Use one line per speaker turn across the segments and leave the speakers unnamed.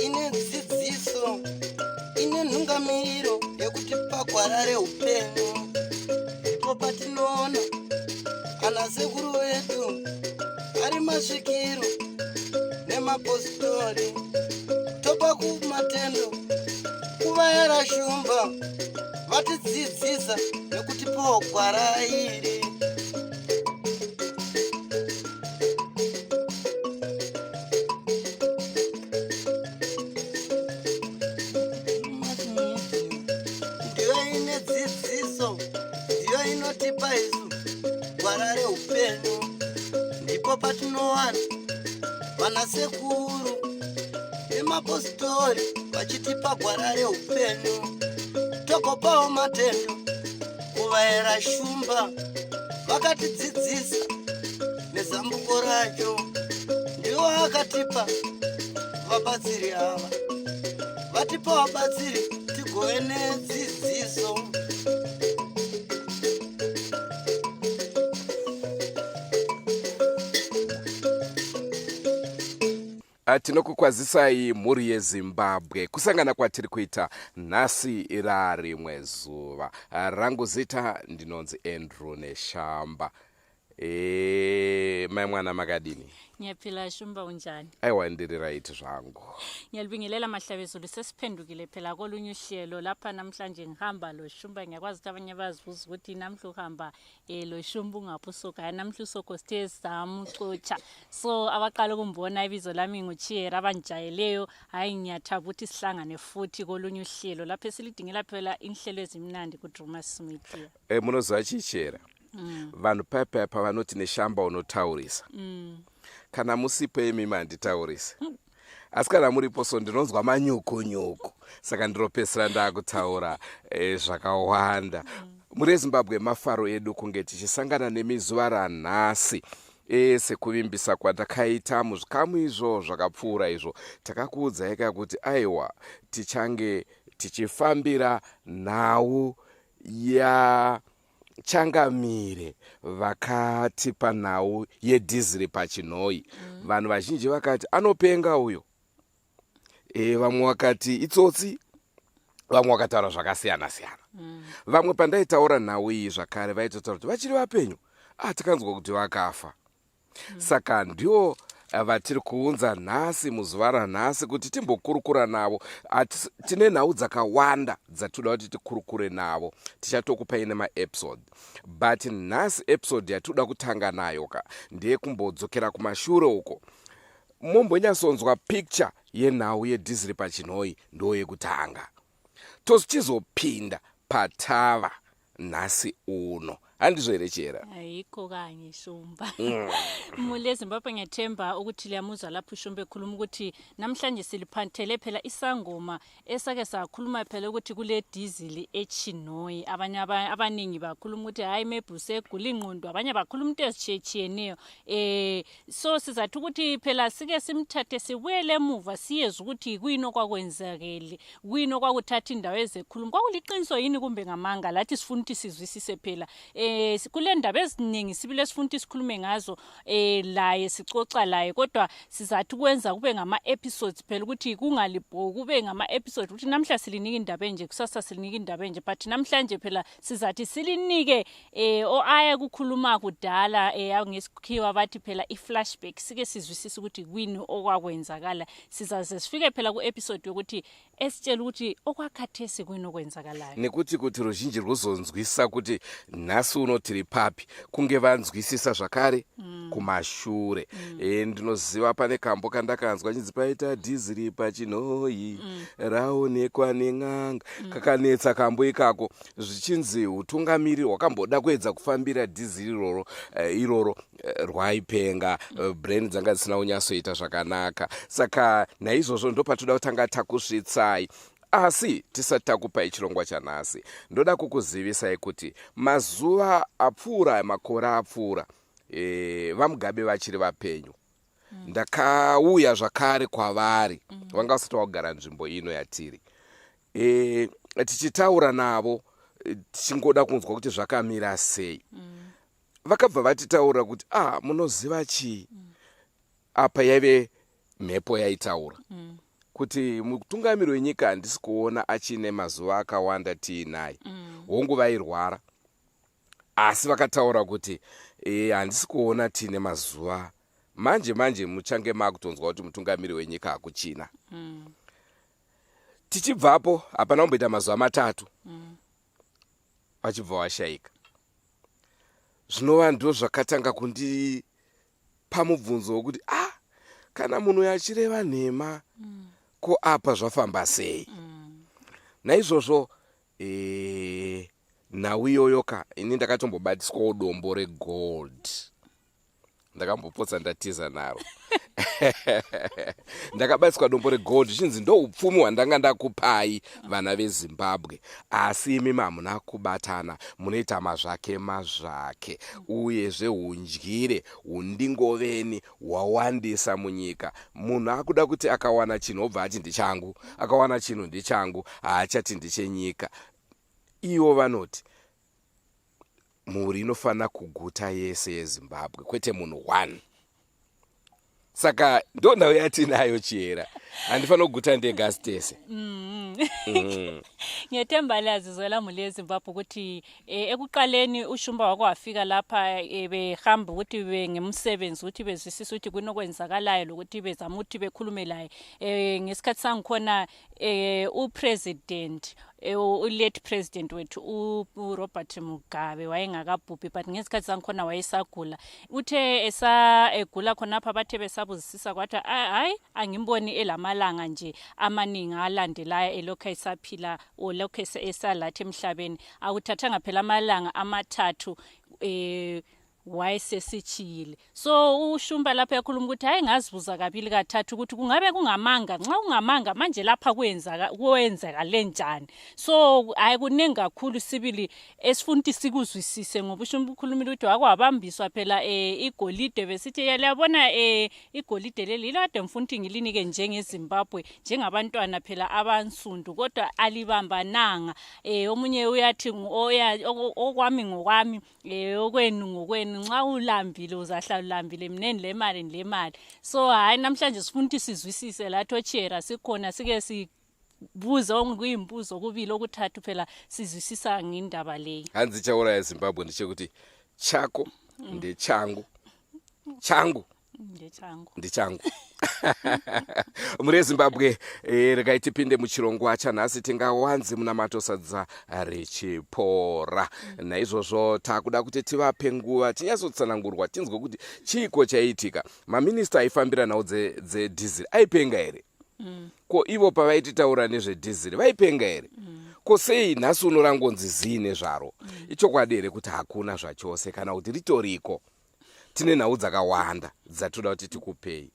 Ine dzidziso, ine nhungamiriro yekuti pagwara reupenyu ndipo patinoona ana sekuru vedu ari masvikiro nemapositori, topa kumatendo kuvayera shumba vatidzidzisa nekutipawo gwara iri. Ndiyo ine dzidziso, ndiyo inotipa isu gwara reupenyu, ndipo patinowana vanasekuru nemapositori vachitipa gwara reupenyu, togopawo matendo kuvaera shumba vakatidzidzisa nezambuko racho, ndiwo akatipa vabatsiri ava, vatipa vabatsiri tigove nedzidziso.
Tinokukwazisai mhuri yeZimbabwe kusangana kwatiri kuita nhasi rarimwe zuva. Rangu zita ndinonzi Andrew Neshamba. E, mai mwana makadini?
Ngiyaphila Shumba, unjani?
Aiwa, ndiri right zvangu.
Ngiyalibingelela mahlabezulu, sesiphendukile phela kolunye uhlelo lapha namhlanje. Ngihamba lo Shumba, ngiyakwazi ukuthi abanye bazibuza ukuthi namhla uhamba lo Shumba ungaphi uSoko? Hayi, namhla uSoko sithe samuxotsha. So abaqala ukumbona, ibizo lami nguChiyera, abangijayeleyo. Hayi, ngiyathaba ukuthi sihlangane futhi kolunye uhlelo lapho esilidingela phela inhlelo ezimnandi kuDrumas Media.
E, munoziva chichera vanhu paya pavanoti Neshamba unotaurisa. Kana musipo imimi handitaurisi, asi kana muripo so ndinonzwa manyukunyuku, saka ndiropesera ndaakutaura zvakawanda. Muri eZimbabwe, mafaro edu kunge tichisangana nemi zuva ranhasi. Sekuvimbisa kwatakaita muzvikamu izvo zvakapfuura izvo, takakuudzai ka kuti aiwa, tichange tichifambira nhau yachangamire vakatipa nhau yedhiziri paChinhoyi. Vanhu vazhinji vakati anopenga uyo, vamwe vakati itsotsi, vamwe vakataura zvakasiyana siyana. Vamwe pandaitaura nhau iyi zvakare vaitotaura kuti vachiri vapenyu, tikanzwa kuti vakafa. Saka ndiwo vatiri kuunza nhasi muzuva ranhasi kuti timbokurukura navo. Tine nhau dzakawanda dzatinoda kuti tikurukure navo, tichatokupai nemaepisode, but nhasi episode yatinoda kutanga nayo ka ndeyekumbodzokera kumashure uko, mombonyatsonzwa picture yenhau yedhiziri paChinhoyi, ndo yekutanga, tochizopinda patava nhasi uno. Handizvo here, Chera?
Ayikho kanye, Shumba. Mule Zimbabwe, ngiyathemba ukuthi liyamuzwa lapho uShumba ekhuluma ukuthi namhlanje siliphathele phela isangoma esake sakhuluma phela ukuthi kule dizili eChinhoyi. Abanye abaningi bakhuluma ukuthi hayi, maybe usegula ingqondo, abanye bakhuluma into ezitshiyetshiyeneyo. So sizathi ukuthi phela sike simthathe sibuyele emuva, siyezwe ukuthi kuyini okwakwenzakele, kuyini okwakuthatha indawo ezekhuluma, kwakuliqiniso yini kumbe ngamanga. Lathi sifuna ukuthi sizwisise phela. Kule ndaba eziningi sibile esifuna ukuthi sikhulume ngazo laye, sicoca laye, kodwa sizathi ukwenza kube ngama-episodes phela, ukuthi kungalibhoki, kube ngama-episode, ukuthi namhla silinika indaba enje, kusasa silinika indaba enje. But namhlanje phela sizathi silinike oaya kukhuluma kudala, ngesikhiwa bathi phela i-flashback, sike sizwisise ukuthi kwini okwakwenzakala. Sizaze sifike phela ku-episode yokuthi esitshela ukuthi okwakhathesi kwini okwenzakalayo.
Nekuti kuti ruzhinji rwuzonzwisisa kuti nhasi uno tiri papi, kunge vanzwisisa zvakare kumashure. Ndinoziva pane kambo kandakanzwa chinzi paita dhiziri paChinhoyi, raonekwa nen'anga. Kakanetsa kambo ikako, zvichinzi utungamiri hwakamboda kuedza kufambira dhiziri iroro, iroro rwaipenga, brain dzanga dzisina kunyatsoita zvakanaka. Saka naizvozvo ndopatoda kutanga takusvitsai. Asi tisati takupai chirongwa chanhasi, ndoda kukuzivisai kuti mazuva apfuura, makore apfuura, vaMugabe vachiri vapenyu, ndakauya zvakare kwavari. Vanga vasati vakugara nzvimbo ino yatiri, tichitaura navo, tichingoda kunzwa kuti zvakamira sei. Vakabva vatitaura kuti ah, munoziva chii apa yaive mhepo yaitaura kuti mutungamiri wenyika handisi kuona achine mazuva akawanda tiinaye. Hongu vairwara, asi vakataura kuti e, handisi kuona tiine mazuva manje manje muchange makutonzwa kuti mutungamiri wenyika hakuchina. Tichibvapo hapana kumboita mazuva matatu vachibva vashaika, zvinova ndo zvakatanga kundipa mubvunzo wekuti ah, kana munhu uyu achireva nhema ko apa zvafamba sei? Naizvozvo e, nhau iyoyo ka ini ndakatombobatiswawo dombo regold, ndakambopotsa ndatiza naro. Ndakabatiswa dombo regold zvichinzi ndo upfumi hwandanga ndakupai vana veZimbabwe, asi imi hamuna kubatana, munoita mazvake mazvake, uyezve hundyire hundingoveni hwawandisa munyika. Munhu akuda kuti akawana chinhu obva ati ndichangu, akawana chinhu ndichangu, haachati ndichenyika. Ivo vanoti mhuri inofanira kuguta yese yeZimbabwe, kwete munhu one. Saka ndo nhau yatinayo, Chihera. Handifanira kuguta ndega, asi tese.
Ngiyethemba liyazizwela mhuli yeZimbabwe ukuthi ekuqaleni uShumba wako wafika lapha behamba ukuthi bengemsebenzi ukuthi bezwisise ukuthi kunokwenzakalayo lokuthi bezama ukuthi bekhulume laye ngesikhathi sangikhona upresident ulate president wethu uRobert Mugabe wayengakabhubhi, but ngesikhathi sangikhona wayesagula. Uthe esa egula khonapha, bathe besabuzisisa kwathi hayi, angimboni elamalanga nje amaningi alandelayo elokhu esaphila or lokhu esalathi emhlabeni. Akuthathanga phela amalanga 3 wayesesitshiyile. So uShumba lapho yakhuluma ukuthi hayi, ngazibuza kabili kathathu ukuthi kungabe kungamanga. Nxa kungamanga manje lapha kwenzaka kwenzakale njani? So hayi, kuningi kakhulu sibili esifuna ukuthi sikuzwisise, ngoba uShumba ukhulumile ukuthi wakwabambiswa phela igolide, besithi liyabona igolide leli yilo kade ngifuna ukuthi ngilinike njengeZimbabwe, njengabantwana phela abansundu, kodwa alibambananga. Omunye uyathi okwami ngokwami, okwenu ngokwenu, nxa ulambile uzahlala ulambile, mineni le mali le mali. So hayi, namhlanje sifuna ukuthi sizwisise lathi ochera sikhona, sike sibuze okuyimbuzo okubili okuthathu phela sizwisisa ngendaba leyi.
Hanzi chauraya Zimbabwe ndechekuti chako ndechangu, changu
ndechangu.
Ndechangu. Muri yeZimbabwe, regai tipinde muchirongwa chanhasi. Tingawanze munamato sadza richipora. Naizvozvo takuda kuti tivape nguva tinyatsotsanangurwa, tinzwe kuti chiiko chaiitika. Maminista aifambira nhau dzedhiziri aipenga here? Ko ivo pavaititaura nezvedhiziri vaipenga here? Ko sei nhasi uno rangonzi zii nezvaro? Ichokwadi here kuti hakuna zvachose kana kuti ritoriko? Tine nhau dzakawanda dzatoda kuti tikupei.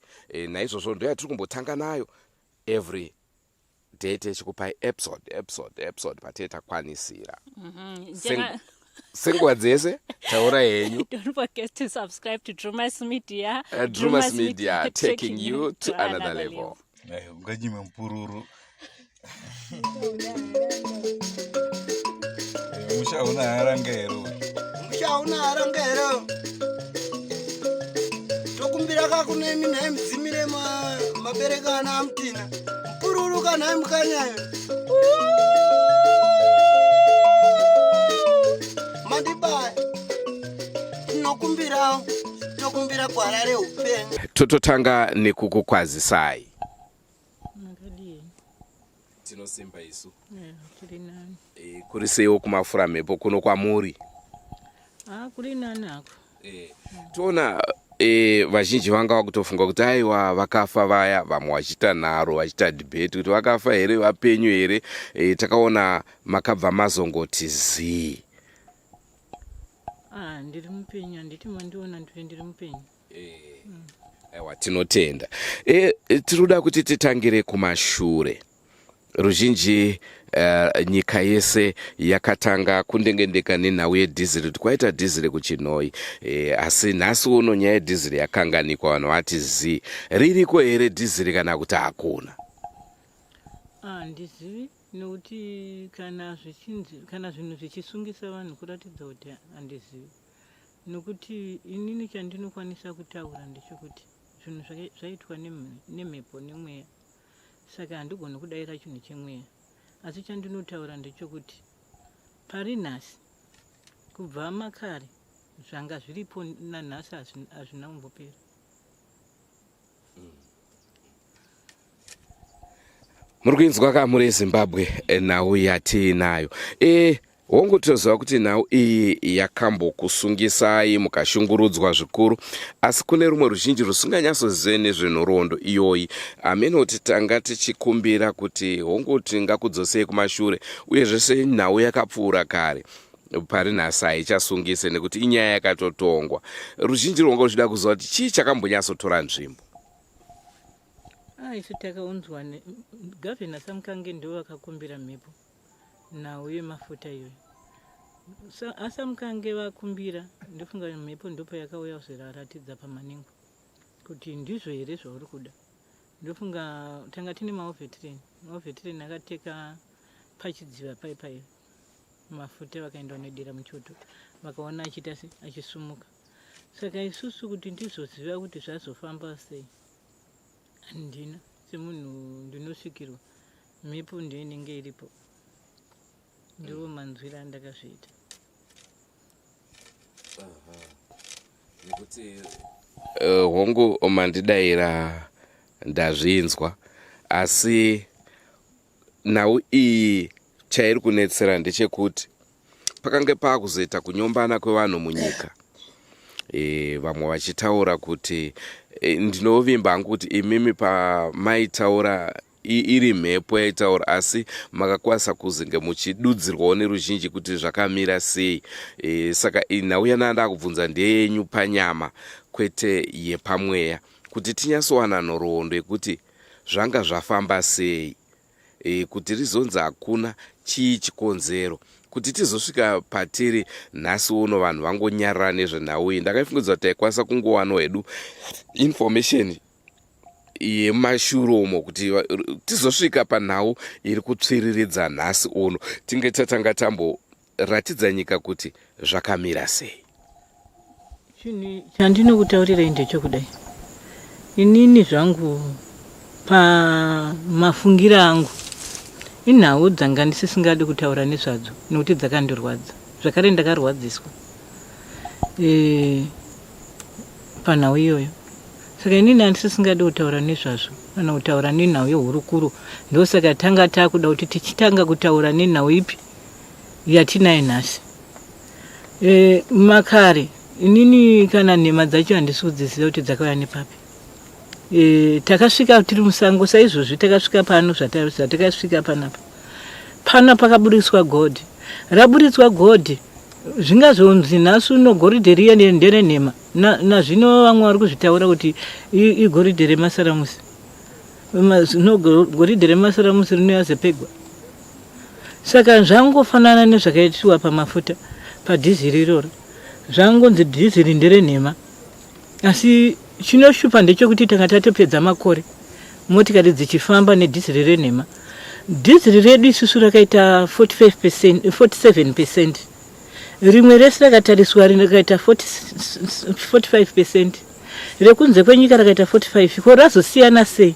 Naizvozvo ndo yatiri kumbotanga nayo. Every day tichikupai episode, episode, episode patee takwanisira. Senguva dzese, taura henyu.
Don't forget to subscribe to Drumas Media.
Drumas Media, taking you to another level.
Unganyime mupururu. Musha una haranga here?
Musha una haranga here? Tokumbira kakunemi nhai mudzimire mabereka ana amutina mupururu kanhai mukanyayo mandibaya. Tinokumbirawo, tokumbira gwara reupenyu.
Tototanga nekukukwazisai.
Makadii?
Tinosimba isu.
Tiri nani.
Kuri seiwo kumafura mhepo kuno kwamuri?
Ah, kuri nani hako.
Toona vazhinji vanga vakutofunga kuti aiwa, vakafa vaya. Vamwe vachiita nharo, vachiita debate kuti vakafa here, vapenyu here. Takaona makabva mazongoti zii.
Ah, ndiri mupenyu, handiti mandiona ndiri mupenyu.
Aiwa, tinotenda. Tiri kuda kuti titangire kumashure. Ruzhinji, nyika yese yakatanga kundengendeka nenhau yedhiziri, kuti kwaita dhiziri kuChinhoyi. Asi nhasi uno nyaya yedhiziri yakanganikwa, vanhu vati zii. Ririko here dhiziri kana kuti hakuna?
Ah, handizivi, nekuti kana zvichinzi, kana zvinhu zvichisungisa vanhu, kuratidza kuti handizivi. Nokuti inini chandinokwanisa kutaura ndechekuti zvinhu zvaitwa nemhepo nemweya, saka handigoni kudaira chinhu chemweya. Asi chandinotaura ndechekuti pari nhasi, kubva makare zvanga zviripo nanhasi hazvina kumbopera.
Muri kuinzwa ka muri Zimbabwe eh, nhau yatiinayo e hongu tinoziva kuti nhau iyi yakambokusungisai mukashungurudzwa zvikuru asi kune rumwe ruzhinji rusinganyatsozive nezvenhoroondo iyoyi hameno kuti tanga tichikumbira kuti hongu tingakudzosei kumashure uyezve senhau yakapfuura kare pari nhasi haichasungise nekuti inyaya yakatotongwa ruzhinji rwanga ruchida kuziva kuti chii chakambonyatsotora nzvimbo
ah, isu takaunzwa gavhena samukange ndo vakakumbira mhepo nhau yemafuta iyoyo asamukange vakumbira ndofunga mhepo ndopa yakauya kuzoraratidza pamanengo kuti ndizvo here zvauri kuda ndofunga tanga tine maovetireni maovetireni akateka pachidziva pai pai mafuta vakaenda vanodira muchoto vakaona achiita se achisumuka saka isusu kuti ndizoziva kuti zvazofamba sei handina semunhu ndinosvikirwa mhepo ndiyo inenge iripo ndiwo manzwiro andakazviita
nekuti eh, hongu mandidaira ndazvinzwa asi Nhau iyi chairi kunetsera ndechekuti pakange paakuzoita kunyombana kwevanhu munyika e, vamwe vachitaura kuti e, ndinovimba hangu kuti imimi pamaitaura iri mhepo yaitaura asi makakwanisa kuzenge muchidudzirwawo neruzhinji kuti zvakamira sei e, saka nhau yanaa ndakubvunza ndeyenyu panyama kwete yepamweya kuti tinyatsowana nhoroondo yekuti zvanga zvafamba sei e, kuti rizonzi hakuna chii chikonzero kuti tizosvika patiri nhasi uno vanhu vangonyarara nezvenhau iyi ndakaifungidzwa kuti taikwanisa kungowanawo hedu information yemashure umo kuti tizosvika panhau iri kutsviriridza nhasi uno tinge tatanga tambo Ratidza nyika kuti zvakamira sei.
Chinhu chandinokutaurirai ndechokudai, inini zvangu pamafungiro angu inhau dzanga ndisisingadi kutaura nezvadzo nekuti dzakandirwadza zvakare ndakarwadziswa e, panhau iyoyo saka inini handisisingadi kutaura nezvazvo kana kutaura nenhau yehurukuro ndosaka tanga takuda kuti tichitanga kutaura nenhau ipi yatinayo nhasi e, makare inini kana nhema dzacho handisi kudziziva kuti dzakauya nepapi e, takasvika tiri musango saizvozvi takasvika pano zvatakasvika panapa pano pakaburitswa godhi raburitswa godhi zvingazonzi nhasi uno goridhe riya nderenhema nazvino vamwe vari kuzvitaura kuti igoridhe remasaramusi Zvino goridhe remasaramusi rinoyazepegwa. Saka zvangofanana nezvakaitiwa pamafuta padhiziri iroro. Zvangonzi dhiziri nderenhema. Asi chinoshupa ndechekuti tanga tatopedza makore motikari dzichifamba nedhiziri renhema. Dhiziri redu isusu rakaita 45%, 47 percent. Rimwe rese rakatariswa rikaita 45 percent. Rekunze kwenyika rakaita 45 ko razosiyana sei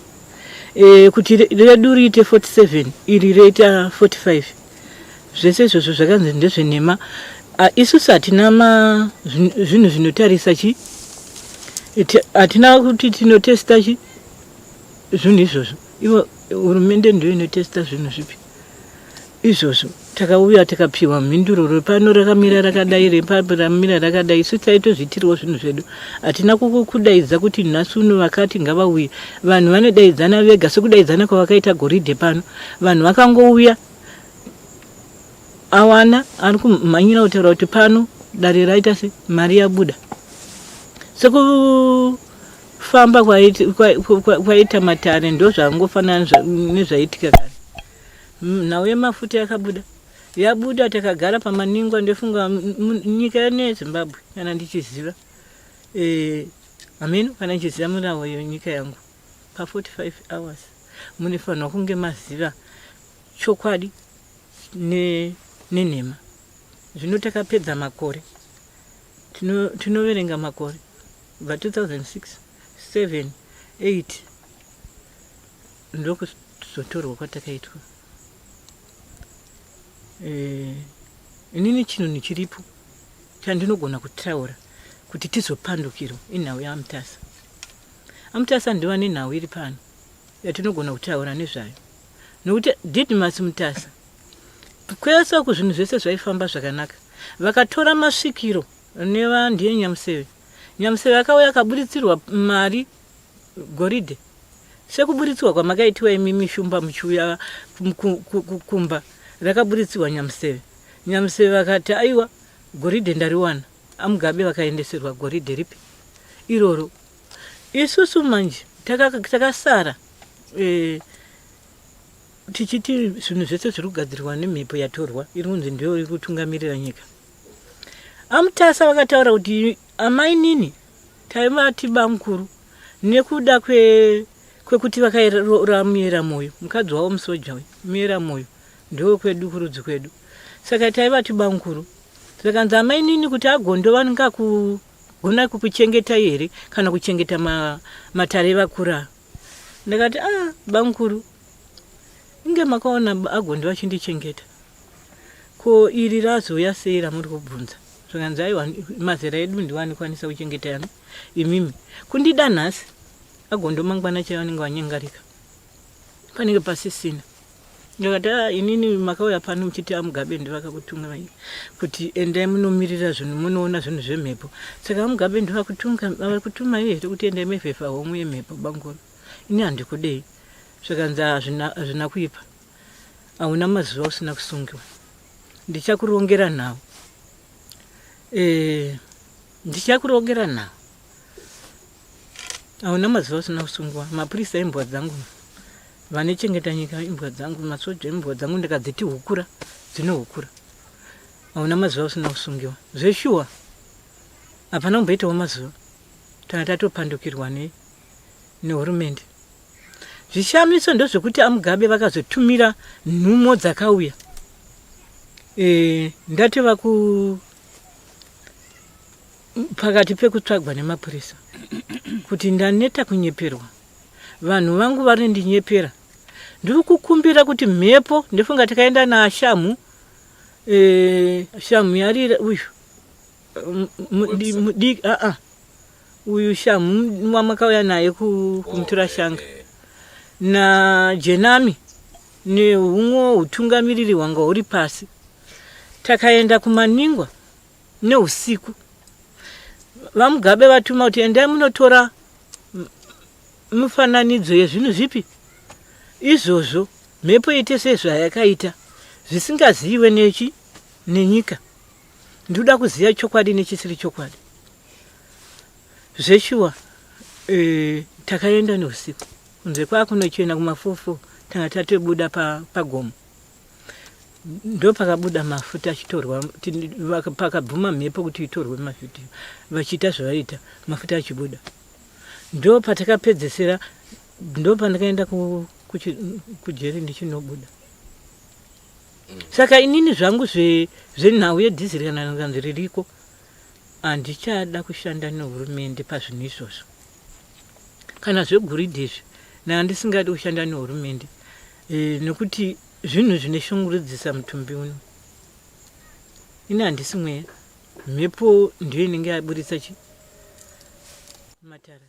e, kuti redu riite 47 iri roita 45 zvese izvozvo zvakanzi ndezvenhema isusu hatina ma zvinhu zvinotarisa chi hatina kuti tinotesta chi zvinhu izvozvo ivo hurumende ndiyo inotesta zvinhu zvipi Izvozvo takauya tikapiwa mhinduro repano rakamira rakadai repapo ramira rakadai isu taitozviitirawo zvinhu zvedu hatina kudaidza kuti nhasi uno vakati ngavauye vanhu vanodaidzana vega sekudaidzana kwavakaita goridhe pano vanhu vakangouya awana ari kumhanyira kutaura kuti pano dare raita se mari yabuda sekufamba kwaita matare ndozvangofanana nezvaitika kare Nhau yemafuta yakabuda yabuda takagara pamaningwa ndofunga nyika yezimbabwe kana ndichiziva eh, hameno kana ndichiziva murawo yenyika yangu pa 45 hours munofanirwa kunge maziva chokwadi nenhema zvino takapedza makore. Tinoverenga makore kubva 2006, 7, 8 ndokuzotorwa kwatakaitwa. Eh, inini chinhu chiripo chandinogona kutaura kuti tizopandukirwa inhau yaMutasa. AMutasa ndiva nenhau iri pano yatinogona kutaura nezvayo nokuti Didmas Mutasa kwese uku zvinhu zvese zvaifamba zvakanaka. Vakatora masvikiro nevandiye Nyamuseve. Nyamuseve akauya akaburitsirwa mari goridhe sekuburitsirwa kwamakaitiwa imimi Shumba muchiuya kumba rakaburitsirwa Nyamuseve. Nyamuseve vakati aiwa goridhe ndariwana. AMugabe vakaendeserwa goridhe ripi iroro. Isusu manje takasara e, tichiti zvinhu zvese zviri kugadzirwa nemhepo yatorwa iri kunzi ndiyo iri kutungamirira nyika. AMutasa vakataura kuti amainini taivati bamukuru nekuda kwekuti vakaroora muyera moyo mukadzi wavo musoja uyu muyera moyo ndewekwedu kurudzi kwedu saka taivati bamukuru zvakanzi amainini kuti agondo vanongakugona kukuchengetai here kana kuchengeta matare evakura ndakati a ah, bamukuru inge makaona agondo vachindichengeta ko iri razouya sei ramuri kubvunza zvakanzi aiwa mazera edu ndiwo anokwanisa kuchengeta yani imimi kundida nhasi agondo mangwana chaivo anenge vanyangarika panenge pasisina ndakati ah, inini makauya pano muchiti amugabe ndivakakutunga kuti endai munomirira zvinhu munoona zvinhu zvemhepo saka amugabe ndivakutuma here kuti endai mevhefa homwe yemhepo bangoro ini handikudei zvikanzi hazvina kuipa hauna mazuva usina kusungiwa ndichakurongera nhau e, ndichakurongera nhau hauna mazuva usina kusungiwa mapurisa imbwa dzangu vanechengeta nyika imbwa dzangu masoja imbwa dzangu ndikadziti hukura dzinohukura hauna mazuva usina kusungiwa zveshuwa hapana kumboitawo mazuva tanga tatopandukirwa nei nehurumende Zvishamiso ndezvekuti aMugabe vakazotumira nhumo dzakauya e, ndatova ku pakati pekutsvagwa nemapurisa kuti ndaneta kunyeperwa vanhu vangu varindinyepera ndiri kukumbira kuti mhepo ndofunga tikaenda nashamhu e, shamhu yarira uyu mudiki aa uyu shamhu wamakauya naye kumuturashanga oh, eh, eh. najenami nehumwe hutungamiriri hwanga huri pasi takaenda kumaningwa neusiku vamugabe vatuma kuti endai munotora mifananidzo yezvinhu zvipi izvozvo mhepo ite sezvayakaita zvisingaziviwe nechi nenyika Ndinoda kuziva chokwadi nechisiri chokwadi. Zveshuwa e, takaenda neusiku kunze kwakunochena kumafofo tanga tatobuda pagomo pa ndopakabuda mafuta achitorwa pakabvuma mhepo kuti itorwe mavhidhiyo vachiita zvavaita mafuta achibuda ndo patakapedzesera ndo pandakaenda kujeri ndichinobuda Saka inini zvangu zvenhau yedhiziri kana rikanzi ririko handichada kushanda nehurumende pazvinhu izvozvo kana zvegoridhe izvi naa ndisingadi kushanda nehurumende e, nekuti zvinhu zvineshungurudzisa mutumbi uno ini handisi mweya mhepo ndiyo inenge yaburitsa chi matara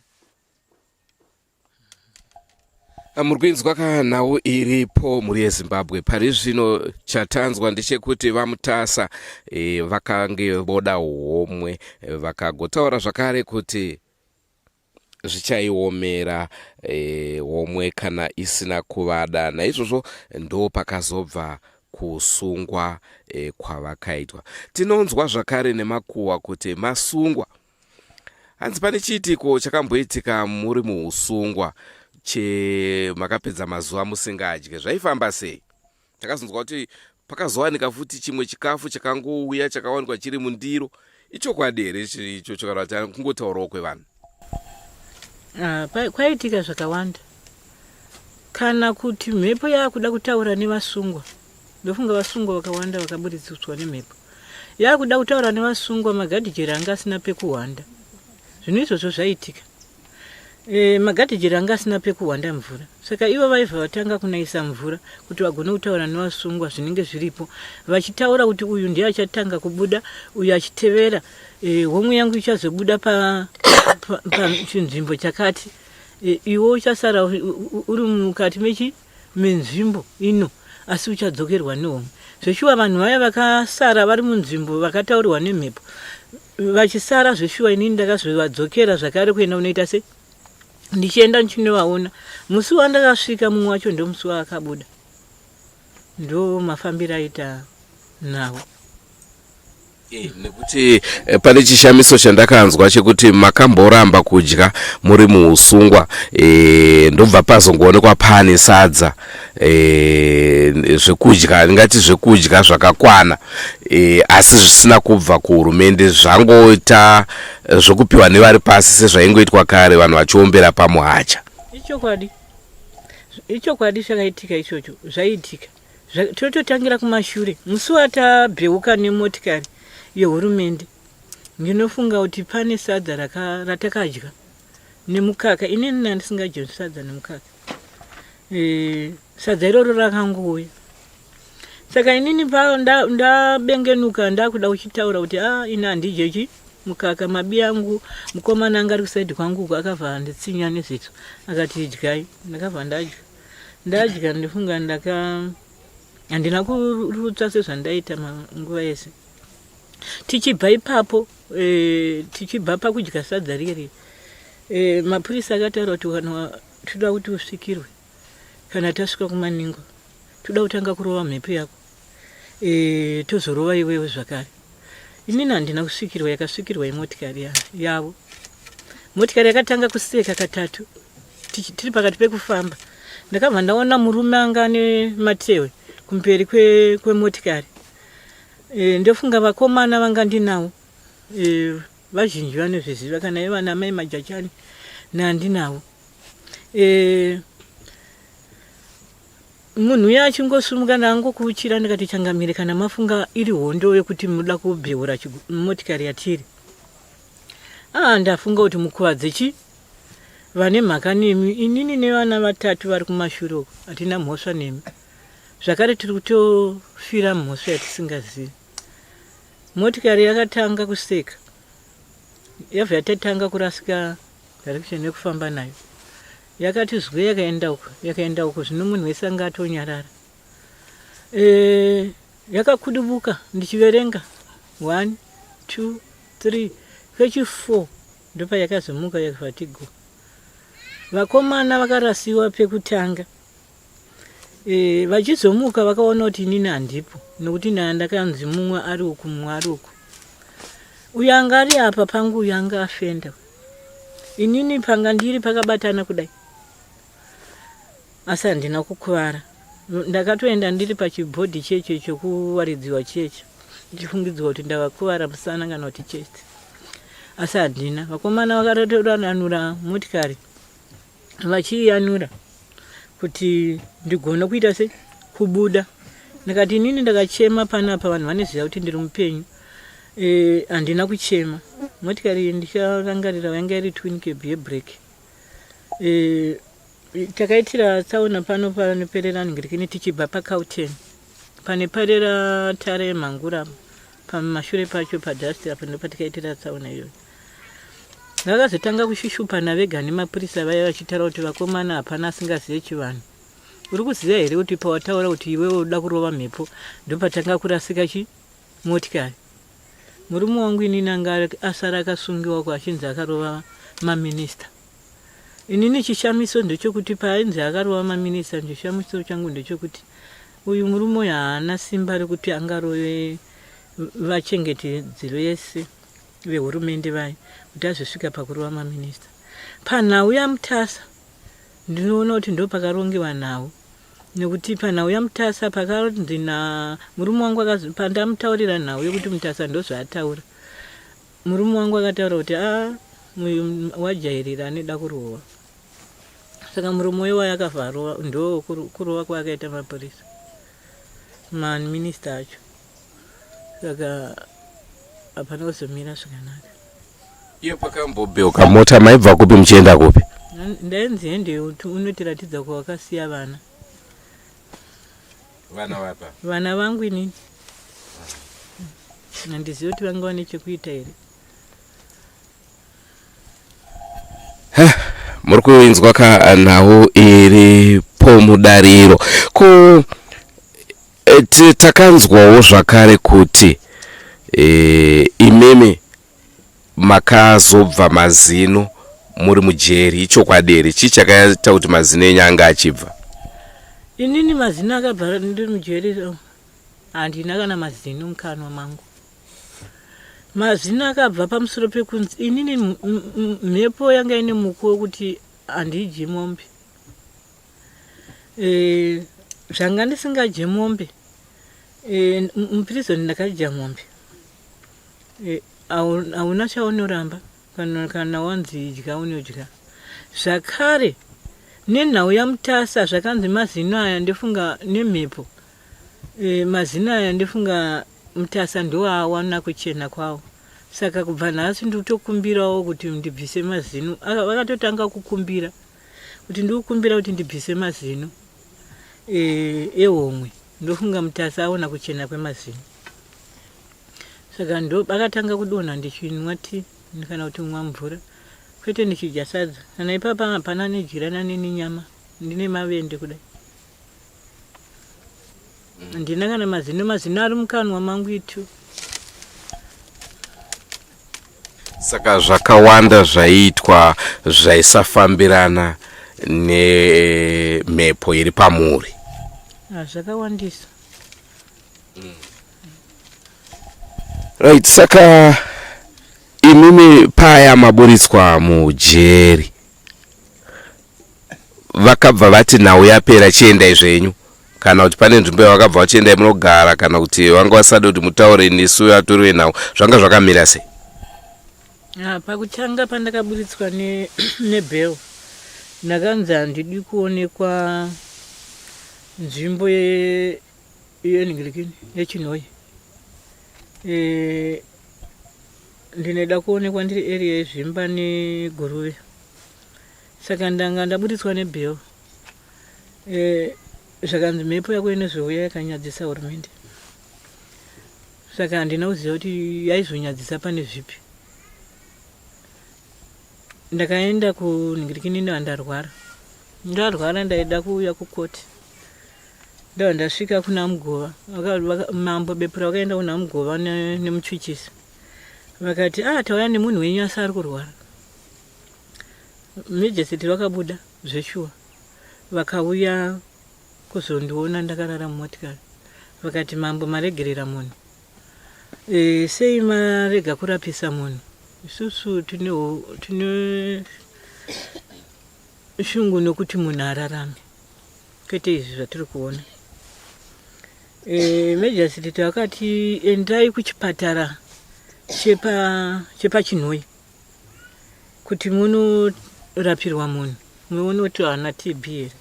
Muri kuinzwa ka nhau iripo mhuri yeZimbabwe pari zvino. Chatanzwa ndechekuti vaMutasa e, vakange voda homwe e, vakagotaura zvakare kuti zvichaiomera e, homwe kana isina kuvada. Naizvozvo ndo pakazobva kusungwa e, kwavakaitwa. Tinonzwa zvakare nemakuhwa kuti masungwa Hanzi pane chiitiko chakamboitika muri muusungwa chemakapedza mazuva musingadye, zvaifamba sei? Takazonzwa kuti pakazowanika futi chimwe chikafu chakangouya chakawanikwa chiri mundiro. Ichokwadi here ichocho kana kuti kungotaurawo kwevanhu?
Ah, kwaitika zvakawanda kana kuti mhepo yakuda kutaura nevasungwa ndofunga vasungwa vakawanda vakaburitswa nemhepo. Yakuda kutaura nevasungwa magadhijeri anga asina pekuhwanda. Zvinhu izvozvo zvaitika. E, magadhijeri anga asina pekuhwanda mvura saka ivo vaibva vatanga kunaisa mvura kuti vagone kutaura nevasungwa zvinenge zviripo vachitaura kuti uyu ndiye achatanga kubuda uyu achitevera e, homwe yangu ichazobuda pachinzvimbo pa, pa chakati e, iwe uchasara uri mukati mechi menzvimbo ino asi uchadzokerwa nehomwe zveshuwa vanhu vaya vakasara vari munzvimbo vakataurirwa nemhepo vachisara zveshuwa inini ndakazovadzokera zvakare kuenda kunoita se ndichienda ndichinovaona musi wandakasvika mumwe wacho ndomusi waakabuda ndo mafambiro aita nawo
Eh, nekuti eh, pane chishamiso chandakanzwa chekuti makamboramba kudya muri muusungwa e, ndobva pazongoonekwa pane sadza e, zvekudya ndingati zvekudya zvakakwana e, asi zvisina kubva kuhurumende zvangoita zvekupiwa nevari pasi sezvaingoitwa kare vanhu vachiombera pamuhacha.
Ichokwadi, ichokwadi zvakaitika ichocho zvaiitika Tototangira kumashure musi watabheuka nemotikari yehurumende ndinofunga kuti pane sadza ratakadya nemukaka inini ndandisingadyi sadza nemukaka e, sadza iroro rakangouya saka inini ndabengenuka ndakuda kuchitaura kuti a ah, ini handidye chi mukaka mabi angu mukomana anga ari kusaidi kwangu uko akabva anditsinya nezitso akati idyai ndakabva ndadya ndadya ndifunga ndaka handina kurutsa sezvandaita nguva yese tichibva ipapo e, tichibva pakudya sadza riri e, mapurisa akataura kuti kana toda kuti usvikirwe kana tasvika kumaningo toda kutanga kurova mhepo yako e, tozorova iwewe zvakare inini handina kusvikirwa yakasvikirwa imotikari yavo motikari yakatanga kuseka katatu tiri pakati pekufamba ndakabva ndaona murume anga ane matewe kumberi kwemotikari kwe e, ndofunga vakomana vanga ndinawo e, vazhinji vanozviziva kana ivana mai majachani nandinawo e, munhu uya achingosumuka ndangokuuchira ndikati changamire kana mafunga iri hondo yekuti muda kubheura motikari yatiri ah ndafunga kuti mukuvadze chi vane mhaka nemi inini nevana vatatu vari kumashure uko hatina mhosva nemi zvakare tiri kutofira mhosva yatisingazivi motikari yakatanga kuseka yabva yatatanga kurasika direction yekufamba nayo yakati zwe yakaenda uko yakaenda uko zvino munhu wese anga atonyarara e, yakakudubuka ndichiverenga 1 2 3 kwechi 4 ndopayakazomuka yakavatigo vakomana vakarasiwa pekutanga e, vachizomuka vakaona kuti inini handipo nokuti naa ndakanzi mumwe ari uku mumwe ari uku uyo anga ari apa pangu uyo anga afenda inini panga ndiri pakabatana kudai asi handina kukuvara ndakatoenda ndiri pachibhodhi cheche chokuwaridziwa cheche ndichifungidzwa kuti ndavakuvara musana kana kuti chest asi handina vakomana vakatorananura motikari vachiiyanura kuti ndigone kuita se kubuda ndikati inini ndakachema panapa vanhu vanoziva kuti ndiri mupenyu eh, handina e, kuchema motikari iyi ndicharangarira yanga iri twin cab yebreak e, takaitira tsaona pano panoperera ningirikini tichibva pacauten pane parera tara yemhangura pamashure pacho padust apo ndopatikaitira tsaona iyoyo Vakazotanga kushushupana vega nemapurisa vaya vachitaura kuti vakomana hapana asingazive chivanhu. Uri kuziva here kuti pawataura kuti iwewe uda kurova mhepo ndopatanga kurasika chi motikari. Murume wangu inini anga asara akasungiwa ko achinzi akarova maminista. Inini chishamiso ndechekuti paainzi akarova maminista chishamiso changu ndechekuti uyu murume uyu haana simba rekuti angarove vachengetedzi vese vehurumende vaye kuti azosvika pakurova maminista. Panhau yaMutasa ndinoona kuti ndopakarongewa nhau nekuti panhau yaMutasa pakanzi na murume wangu pandamutaurira nhau yekuti Mutasa ndozvaataura murume wangu akataura kuti a ah, wajairira anoda kurohwa saka murume uyo wayakavharova ndo kurova kwaakaita mapurisa maminista acho saka Hapana kuzomira zvakanaka.
Iyo pakambobheuka mota maibva kupi muchienda kupi?
Ndainzi hende unotiratidza kwawakasiya vana.
Vana vapa?
Vana vangu inini. Handizivi kuti vanga vane chekuita here.
Muri kuinzwa ka nhau iripo mudariro. Ko e, takanzwawo zvakare kuti e, imimi makazobva mazino muri mujeri ichokwadi here chii chakaita kuti mazino enyu anga achibva
inini mazino akabva ndiri mujeri handina kana mazino mukanwa mangu mazino akabva pamusoro pekunzi inini mhepo yanga ine mukuwo wekuti handidyi mombe e, zvanga ndisingadye mombe e, muprison ndakadya mombe e, hauna chaunoramba kana, kana wanzi idya unodya zvakare nenhau yamutasa zvakanzi mazino aya ndofunga nemhepo e, mazino aya ndofunga mutasa ndoawana kuchena kwawo saka kubva nhasi ndikutokumbirawo kuti ndibvise mazino vakatotanga kukumbira kuti ndikukumbira kuti ndibvise mazino e, ehomwe ndofunga mutasa aona kuchena kwemazino saka ndo akatanga kudonha ndichinwa ti kana kuti mwa mvura kwete ndichidya sadza kana ipapa hapana nedyirana neni nyama ndine mavende kudai handina kana mazino mazino ari mukanwa mangu itu
saka zvakawanda zvaiitwa zvaisafambirana nemhepo iri pamuri
ah, zvakawandisa
Right, saka imimi paya maburitswa mujeri vakabva vati nhau yapera chiendai zvenyu kana kuti pane nzvimbo yavakabva vachiendai munogara kana kuti vanga vasade kuti mutaure nesu vatori venhau zvanga zvakamira sei
Ah, pakutanga pandakaburitswa nebail ne ndakanzi handidi kuonekwa nzvimbo yenhingirikini yechinhoyi e, ndinoda kuonekwa ndiri area yezvimba neguruve saka ndanga ndaburitswa nebail e, zvakanzi mhepo yako inozouya yakanyadzisa hurumende saka handina kuziva kuti yaizonyadzisa pane zvipi ndakaenda kunhingirikini ndandarwara ndarwara ndaida kuuya kukoti ndava ndasvika kuna mugova mambo bepura vakaenda kuna mugova nemuchuchisi vakati ah tauya nemunhu wenyu asi ari kurwara majesty vakabuda zveshuwa vakauya kuzondiona ndakarara mumotikari vakati mambo maregerera munhu e, sei marega kurapisa munhu isusu tine tine shungu nokuti munhu ararame kwete izvi zvatiri kuona e, majasititi vakati endai kuchipatara chepachinhoyi kuti munorapirwa munhu muone kuti haana tb here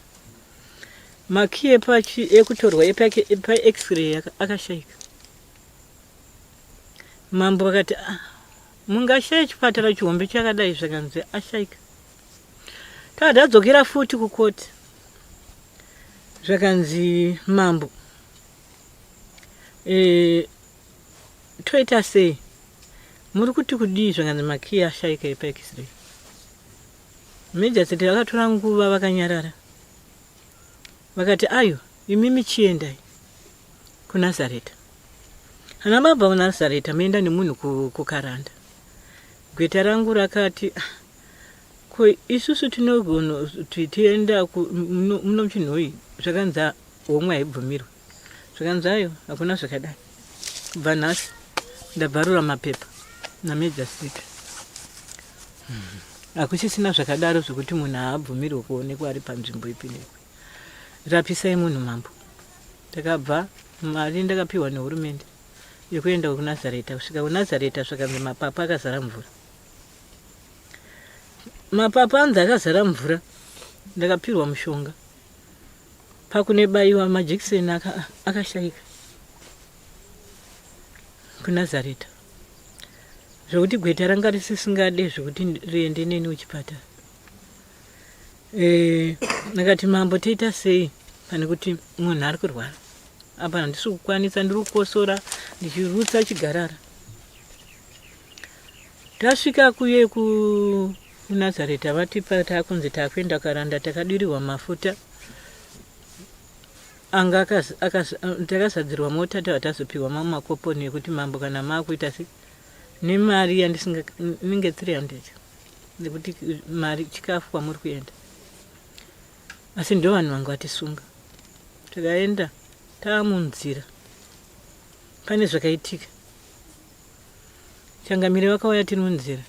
Makiyi ekutorwa epax-ray akashaika. Mambo vakati ah, mungashaya chipatara chihombe chakadai zvakanzi ashaika. Takati adzokera futi kukoti zvakanzi mambo e, toita sei muri kuti kudii zvakanzi makiyi ashaika epax-ray. Major vakatora nguva vakanyarara vakati ayo imimi chiendai kunazareta kana mabva kunazareta moenda nemunhu kukaranda gweta rangu rakati ah, ko isusu tinogona kuti tienda muno muchinhoyi zvakanzi homwe haibvumirwe zvakanzi ayo hakuna zvakadai kubva nhasi ndabvarura mapepa namajor street Hakusisina zvakadaro zvekuti munhu haabvumirwe kuonekwa ari panzvimbo ipi neipi. Rapisai munhu mambo. Ndakabva mari ndakapiwa nehurumende yekuenda kuNazareta kusvika kuNazareta zvakanzi mapapu akazara mvura. Mapapu anzi akazara mvura ndakapirwa mushonga pakunebaiwa majekiseni akashaika kuNazareta. Zvekuti gweta ranga risisingade zvekuti riende neni kuchipatara. Eh, ndakati mambo toita sei pane kuti munhu ari kurwara apa handisi kukwanisa ndiri kukosora ndichirutsa chigarara. Tasvika kuye kuNazareta vatipa takunzi takuenda karanda takadirirwa mafuta anga takazadzirwa mota tava tazopiwa mamwe makoponi ekuti mambo kana maakuita se nemari yandisinga inenge 300 nekuti mari chikafu kwamuri kuenda asi ndo vanhu vanga vatisunga takaenda taamunzira pane zvakaitika Changamire vakauya tiri munzira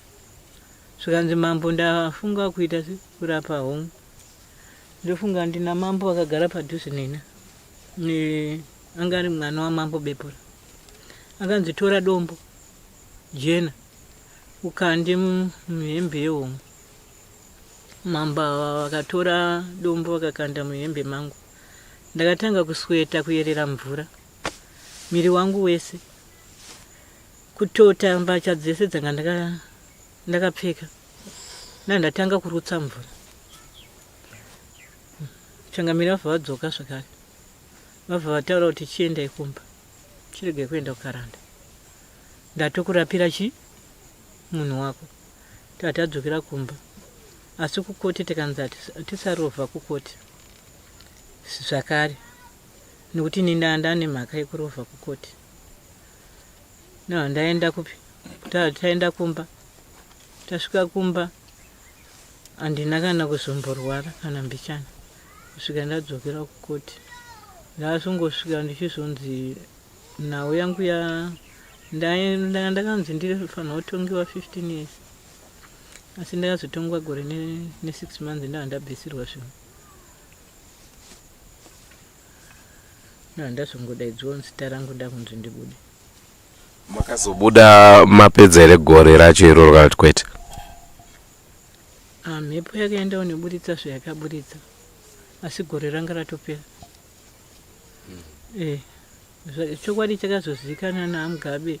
zvikanzi mambo ndafunga kuita se kurapa homwe ndofunga ndina mambo vakagara padhuze neni anga ari mwana wamambo Bepura akanzi tora dombo jena ukande muhembe yehomwe mambo ava vakatora dombo vakakanda muhembe mangu ndakatanga kusweta kuyerera mvura miri wangu wese Kutota mbatya dzese dzanga ndakapfeka ndandatanga kurutsa mvura. Changamire vabva vadzoka zvakare vabva vataura kuti chiendai kumba chiregai kuenda kukaranda ndatokurapira chi munhu wako tatadzokera kumba asi kukoti tikanzi tisarovha kukoti zvakare nekuti ini ndanda nemhaka yekurovha kukoti No, ndaenda kupi? Taenda kumba. Tasvika kumba handina kana kuzomborwara kana mbichana kusvika ndadzokera kukoti. Ndazongosvika ndichizonzi nhau yangu ya ndakanzi ndinofanirwa kutongewa 15 years asi ndakazotongwa gore ne 6 months ndava ndabvisirwa zvinhu. Ndazongodaidzwawo zita rangu ndakunzi ndibude.
Makazobuda mapedza here gore racho iroro kana kuti kwete?
Ah, mhepo yakaendawo neburitsa zvayakaburitsa asi gore ranga ratopera. Hmm. Eh, chokwadi chakazozivikanwa naMugabe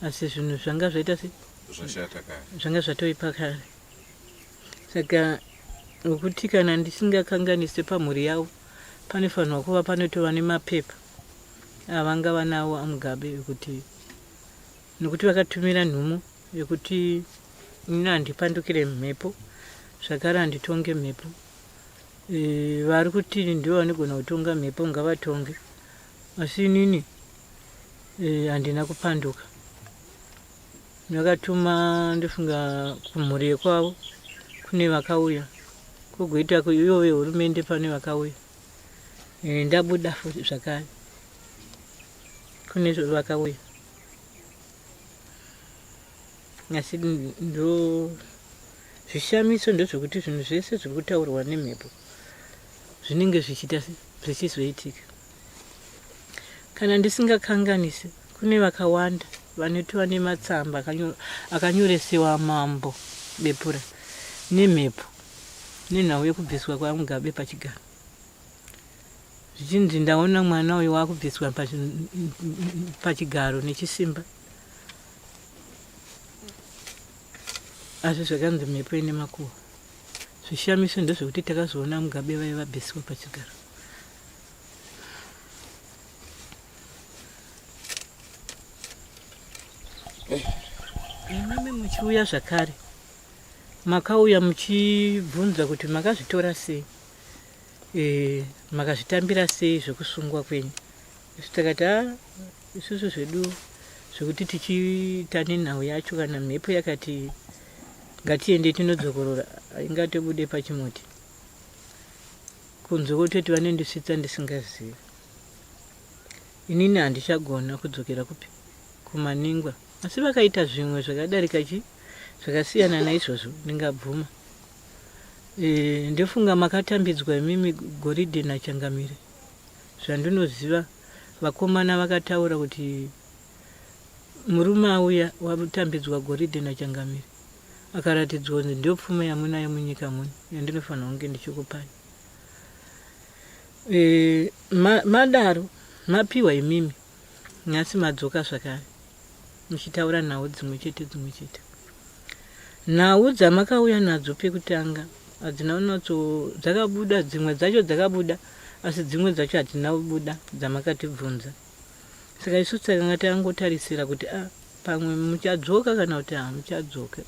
asi zvinhu zvanga zvaita se
zvashata kare
zvanga zvatoipa kare. Saka nokuti kana ndisingakanganise pamhuri yavo panofanirwa kuva panotova nemapepa avanga vanawo amugabe ekuti nokuti vakatumira nhumo yekuti ini handipandukire mhepo zvakare handitonge mhepo e, vari kuti ndivo vanogona kutonga mhepo ngavatonge asi inini e, handina kupanduka Ndakatuma ndofunga kumhuri yekwavo kune vakauya kogoita ivo vehurumende pane vakauya e, ndabuda futi zvakare kune vakauya asi ndo zvishamiso ndezvekuti zvinhu zvese zviri kutaurwa nemhepo zvinenge zvichiita zvichizoitika Kana ndisingakanganisi, kune vakawanda vanotova nematsamba akanyoresewa Mambo Bepura nemhepo nenhau yekubviswa kwaMugabe pachigaro. Zvichinzi ndaona mwana uyu wakubviswa pachigaro nechisimba. Asi zvakanzi mhepo ine makuhwa. Zvishamiso ndezvekuti takazoona Mugabe vaiva vabviswa pachigaro. Imimi muchiuya zvakare makauya muchibvunza kuti makazvitora sei e, makazvitambira sei zvekusungwa kwenyu isu takati a ah, isusu zvedu zvekuti tichiita nenhau yacho kana mhepo yakati ngatiende tinodzokorora ingatobude pachimuti Kunze kwekutoti vanondisvitsa ndisingazivi. Inini handichagona kudzokera kupi? Kumaningwa. Asi vakaita zvimwe zvakadarika chi zvakasiyana naizvozvo ndingabvuma. E, ndofunga makatambidzwa imimi goridhe naChangamire. Zvandinoziva vakomana vakataura kuti murume auya watambidzwa goridhe naChangamire. Akaratidzwa kunzi ndiyo pfuma yamunayo munyika muno yandinofanirwa kunge ndichikupai. E, ma, madaro mapiwa imimi nhasi madzoka zvakare. muchitaura nhau dzimwe chete dzimwe chete. Nhau dzamakauya nadzo pekutanga hadzina kunatso dzakabuda dzimwe dzacho dzakabuda asi dzimwe dzacho hadzina kubuda dzamakatibvunza. Saka isu takanga tangotarisira kuti ah, pamwe muchadzoka kana kuti hamuchadzoka.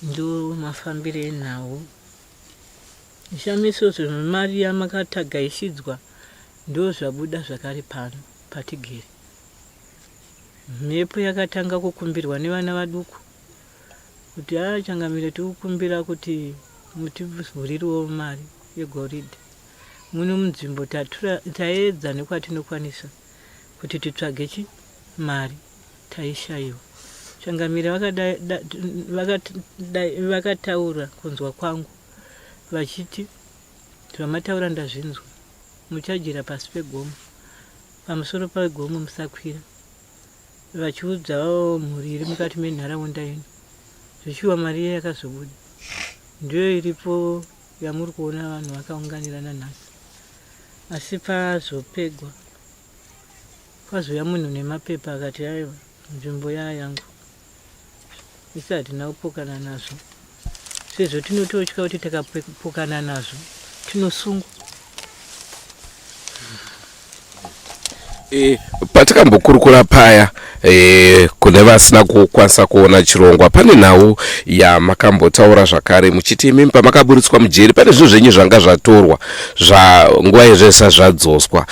Ndo mafambire enhau. Zvishamiso zvemari yamakatagaishidzwa ndozvabuda zvakare pano patigere. Mhepo yakatanga kukumbirwa nevana vaduku kuti haa changamire tikukumbira kuti mutivhurirewo mari yegoridhe muno munzvimbo taedza nekwatinokwanisa kuti titsvage chi mari taishaiwa. Changamire vakataura kunzwa kwangu vachiti zvamataura ndazvinzwa muchadyira pasi pegomo pamusoro pegomo musakwira vachiudzawo mhuri iri mukati menharaunda ino zvichiwa mari iye yakazobuda ndiyo iripo yamuri kuona vanhu vakaunganira nanhasi asi pazopegwa kwazouya munhu nemapepa akati aiwa nzvimbo yaa yangu isu hatina kupokana nazvo sezvo tinototya kuti takapokana nazvo tinosungwa.
E, patikambokurukura paya e, kune vasina kukwanisa kuona chirongwa pane nhau yamakambotaura zvakare muchiti imimi pamakaburitswa mujeri pane zvinhu zvenyu zvanga zvatorwa zva nguva yezvesa zvadzoswa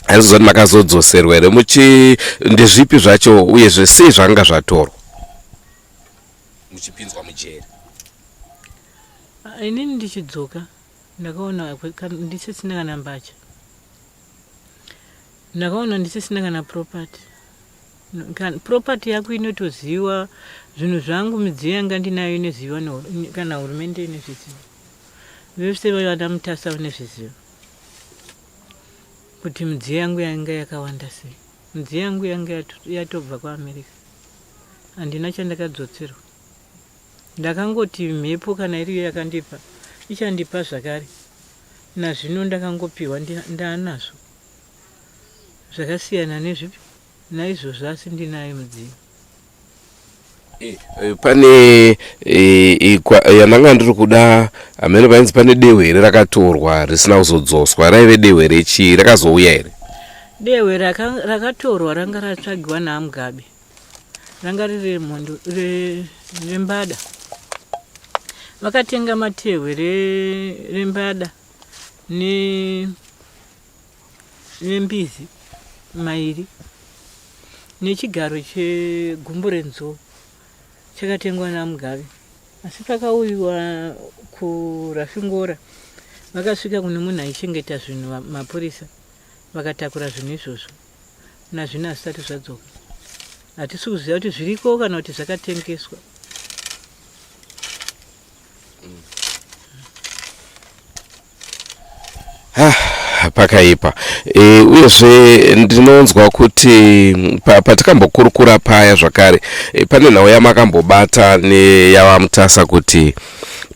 handiziva kuti makazodzoserwa here muchi ndezvipi zvacho uyezve sei zvanga zvatorwa muchipinzwa mujeri
ah, inini ndichidzoka ndakaona ndisisina kana mbatya ndakaona ndisisina kana property property yako inotoziwa zvinhu zvangu midziyo yanga ndinayo inoziviwa kana hurumende inozviziva vese vana mutasa vanozviziva kuti midziyo yangu yanga yakawanda sei midziyo yangu yanga yatobva kuamerica handina chandakadzoserwa ndakangoti mhepo kana iriyo yakandipa ichandipa zvakare nazvino ndakangopiwa ndaanazvo zvakasiyana nezvipi naizvozvo asi ndinayo mudziyo
Eh, eh, pane eh, yandanga ndiri kuda hameno painzi pane dehwe here rakatorwa risina kuzodzoswa raive dehwe rechii rakazouya here
dehwe rakatorwa ranga ratsvagiwa naamugabe ranga riri mhondo rembada vakatenga matehwe rembada ne nembizi mairi nechigaro chegumbo renzou chakatengwa naMugabe asi pakauyiwa kuRafingora vakasvika kune munhu aichengeta zvinhu mapurisa vakatakura zvinhu izvozvo nazvino hazvisati zvadzoka hatisi kuziva kuti zviriko kana kuti zvakatengeswa
Pakaipa e, uyezve ndinonzwa kuti patikambokurukura paya zvakare e, pane nhau yamakambobata neyavamutasa kuti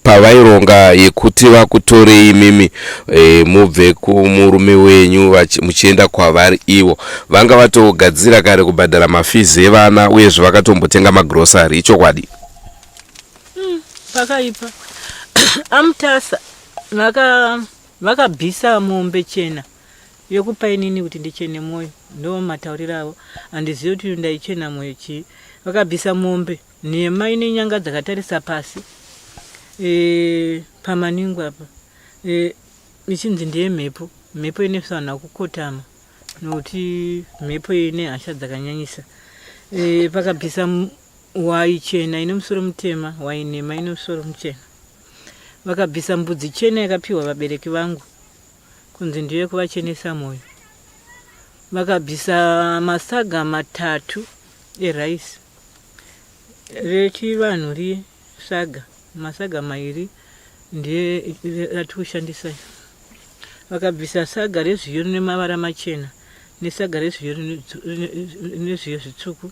pavaironga yekuti vakutorei imimi e, mubve kumurume wenyu muchienda kwavari ivo vanga vatogadzira kare kubhadhara mafizi evana uyezve vakatombotenga magrosari ichokwadi
Pakaipa amutasa vaka vakabvisa mombe chena yokupa inini kuti ndichene mwoyo ndo matauriro avo handizivi kuti ndaichena mwoyo chii vakabvisa mombe nhema ine nyanga dzakatarisa pasi e, pamaningo apa e, ichinzi ndiye mhepo mhepo ine vanhu kukotama nokuti mhepo ine hasha dzakanyanyisa e, vakabvisa Hwai chena ine musoro mutema, hwai nhema ine musoro muchena. Vakabvisa mbudzi chena yakapiwa vabereki vangu kunzi ndiyo yekuvachenesa mwoyo. Vakabvisa masaga matatu eraisi rechivanhu riye saga, masaga mairi ndiye ratiri kushandisa. Vakabvisa saga rezviyo rine mavara machena nesaga rezviyo rine zviyo zvitsvuku.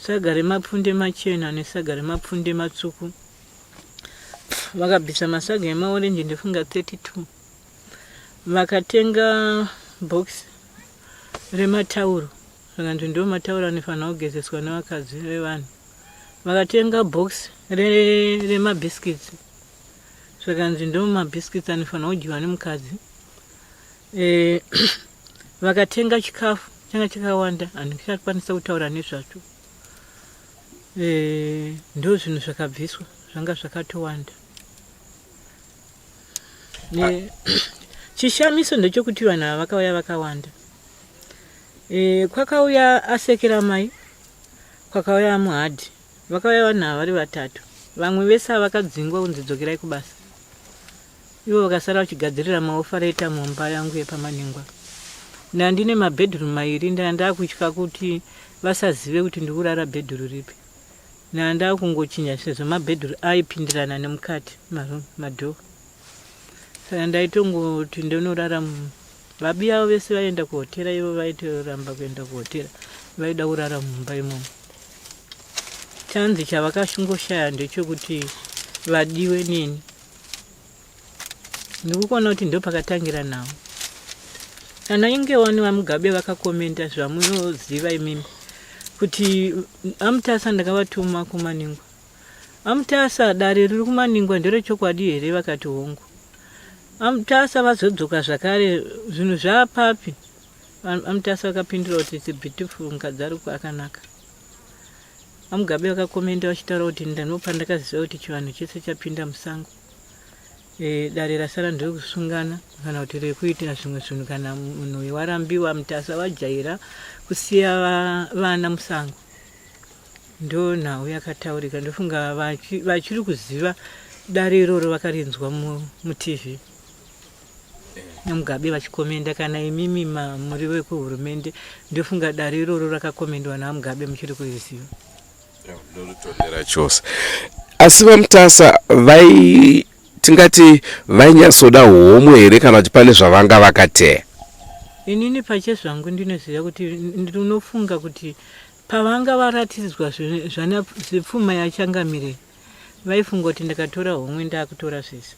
Saga remapfunde machena nesaga remapfunde matsvuku. Vakabvisa masaga emaorenji ndofunga 32. Vakatenga box rematauro. Zvakanzi ndiwo matauro anofanira kugezeswa nevakadzi vevanhu. Vakatenga box remabiscuits. Zvakanzi ndiwo mabiscuits anofanira kudyiwa nemukadzi. E, vakatenga chikafu changa chakawanda handichakwanisa kutaura nezvacho. E, ndo zvinhu zvakabviswa zvanga zvakatowanda. Chishamiso ndechekuti vanhu ava vakauya vakawanda. E, kwakauya asekera mai kwakauya amuhadhi vakauya vanhu ava vari vatatu vamwe vese ava vakadzingwa kunzi dzokerai kubasa ivo vakasara vachigadzirira maofareta mumba yangu yepamaningwa ndandine mabhedhuru mairi ndandakutya kuti vasazive kuti ndikurara bhedhuru ripi ndandakungochinja sezvo mabhedhuru aipindirana nemukati maroom madhoo saka ndaitongoti ndonorara Vabi avo vese vaienda kuhotera ivo vaitoramba kuenda kuhotera vaida kurara mumba imomo. Chanzi chavakashingoshaya ndechekuti vadiwe neni. Ndikukuona kuti ndopakatangira nhau. Kana inge wani vaMugabe vakakomenda zvamunoziva imimi kuti aMutasa ndakavatuma kuManingwa. AMutasa dare riri kuManingwa nderechokwadi here vakati hongu. AMutasa vazodzoka zvakare zvinhu zvaapapi? AMutasa vakapindura kuti it's beautiful mukadzi ari akanaka. AMugabe vakakomenda vachitaura kuti ndinopandakaziva kuti chivanhu chese chapinda musango. E, dare rasara nderekusungana kana kuti rekuita zvimwe zvinhu kana munhu uyu warambiwa Mutasa vajaira kusiya vana musango. Ndo nhau yakataurika ndofunga vachiri kuziva dare iroro vakarinzwa mutv namugabe vachikomenda kana imimi muri vekuhurumende ndofunga dare iroro rakakomendwa namugabe muchiri kuriziva
ndoritonera chose asi vamutasa vai tingati vainyatsoda homwe here kana kuti pane zvavanga vakateya
inini pachezvangu ndinoziva kuti ndinofunga kuti Pavanga varatidzwa zvepfuma yaChangamire vaifunga kuti ndakatora homwe ndakutora zvese.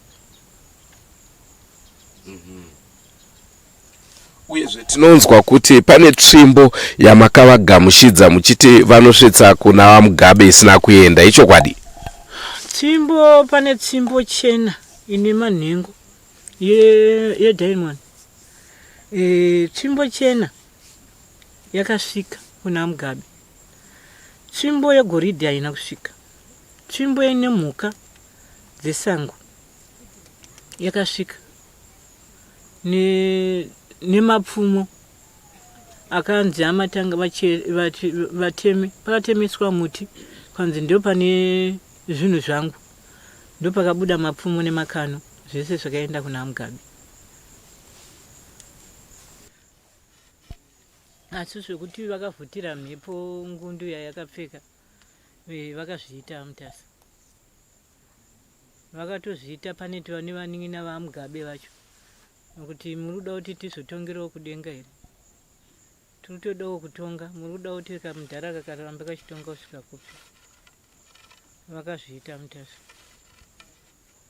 Uyezve tinonzwa kuti pane tsvimbo yamakavagamushidza muchiti vanosvitsa kuna VaMugabe isina kuenda, ichokwadi?
Tsvimbo, pane tsvimbo chena ine manhengo yediamond. E, tsvimbo chena yakasvika kuna Mugabe. Tsvimbo yegoridhe haina kusvika. Tsvimbo ine mhuka dzesango yakasvika nemapfumo akanzi amatanga vateme pakatemeswa muti kwanzi ndo pane zvinhu zvangu ndopakabuda mapfumo nemakano zvese zvakaenda kuna Mugabe. Asi zvekuti vakavhutira mhepo ngundu yayakapfeka vakazviita aMutasa. Vakatozviita pane nevanin'ina vaMugabe vacho nokuti muri kuda kuti tizotongerawo kudenga here? Tiri kutodawo kutonga, muri kuda kuti kamudhara aka karambe kachitonga kusvika kupi? Vakazviita Mutasa.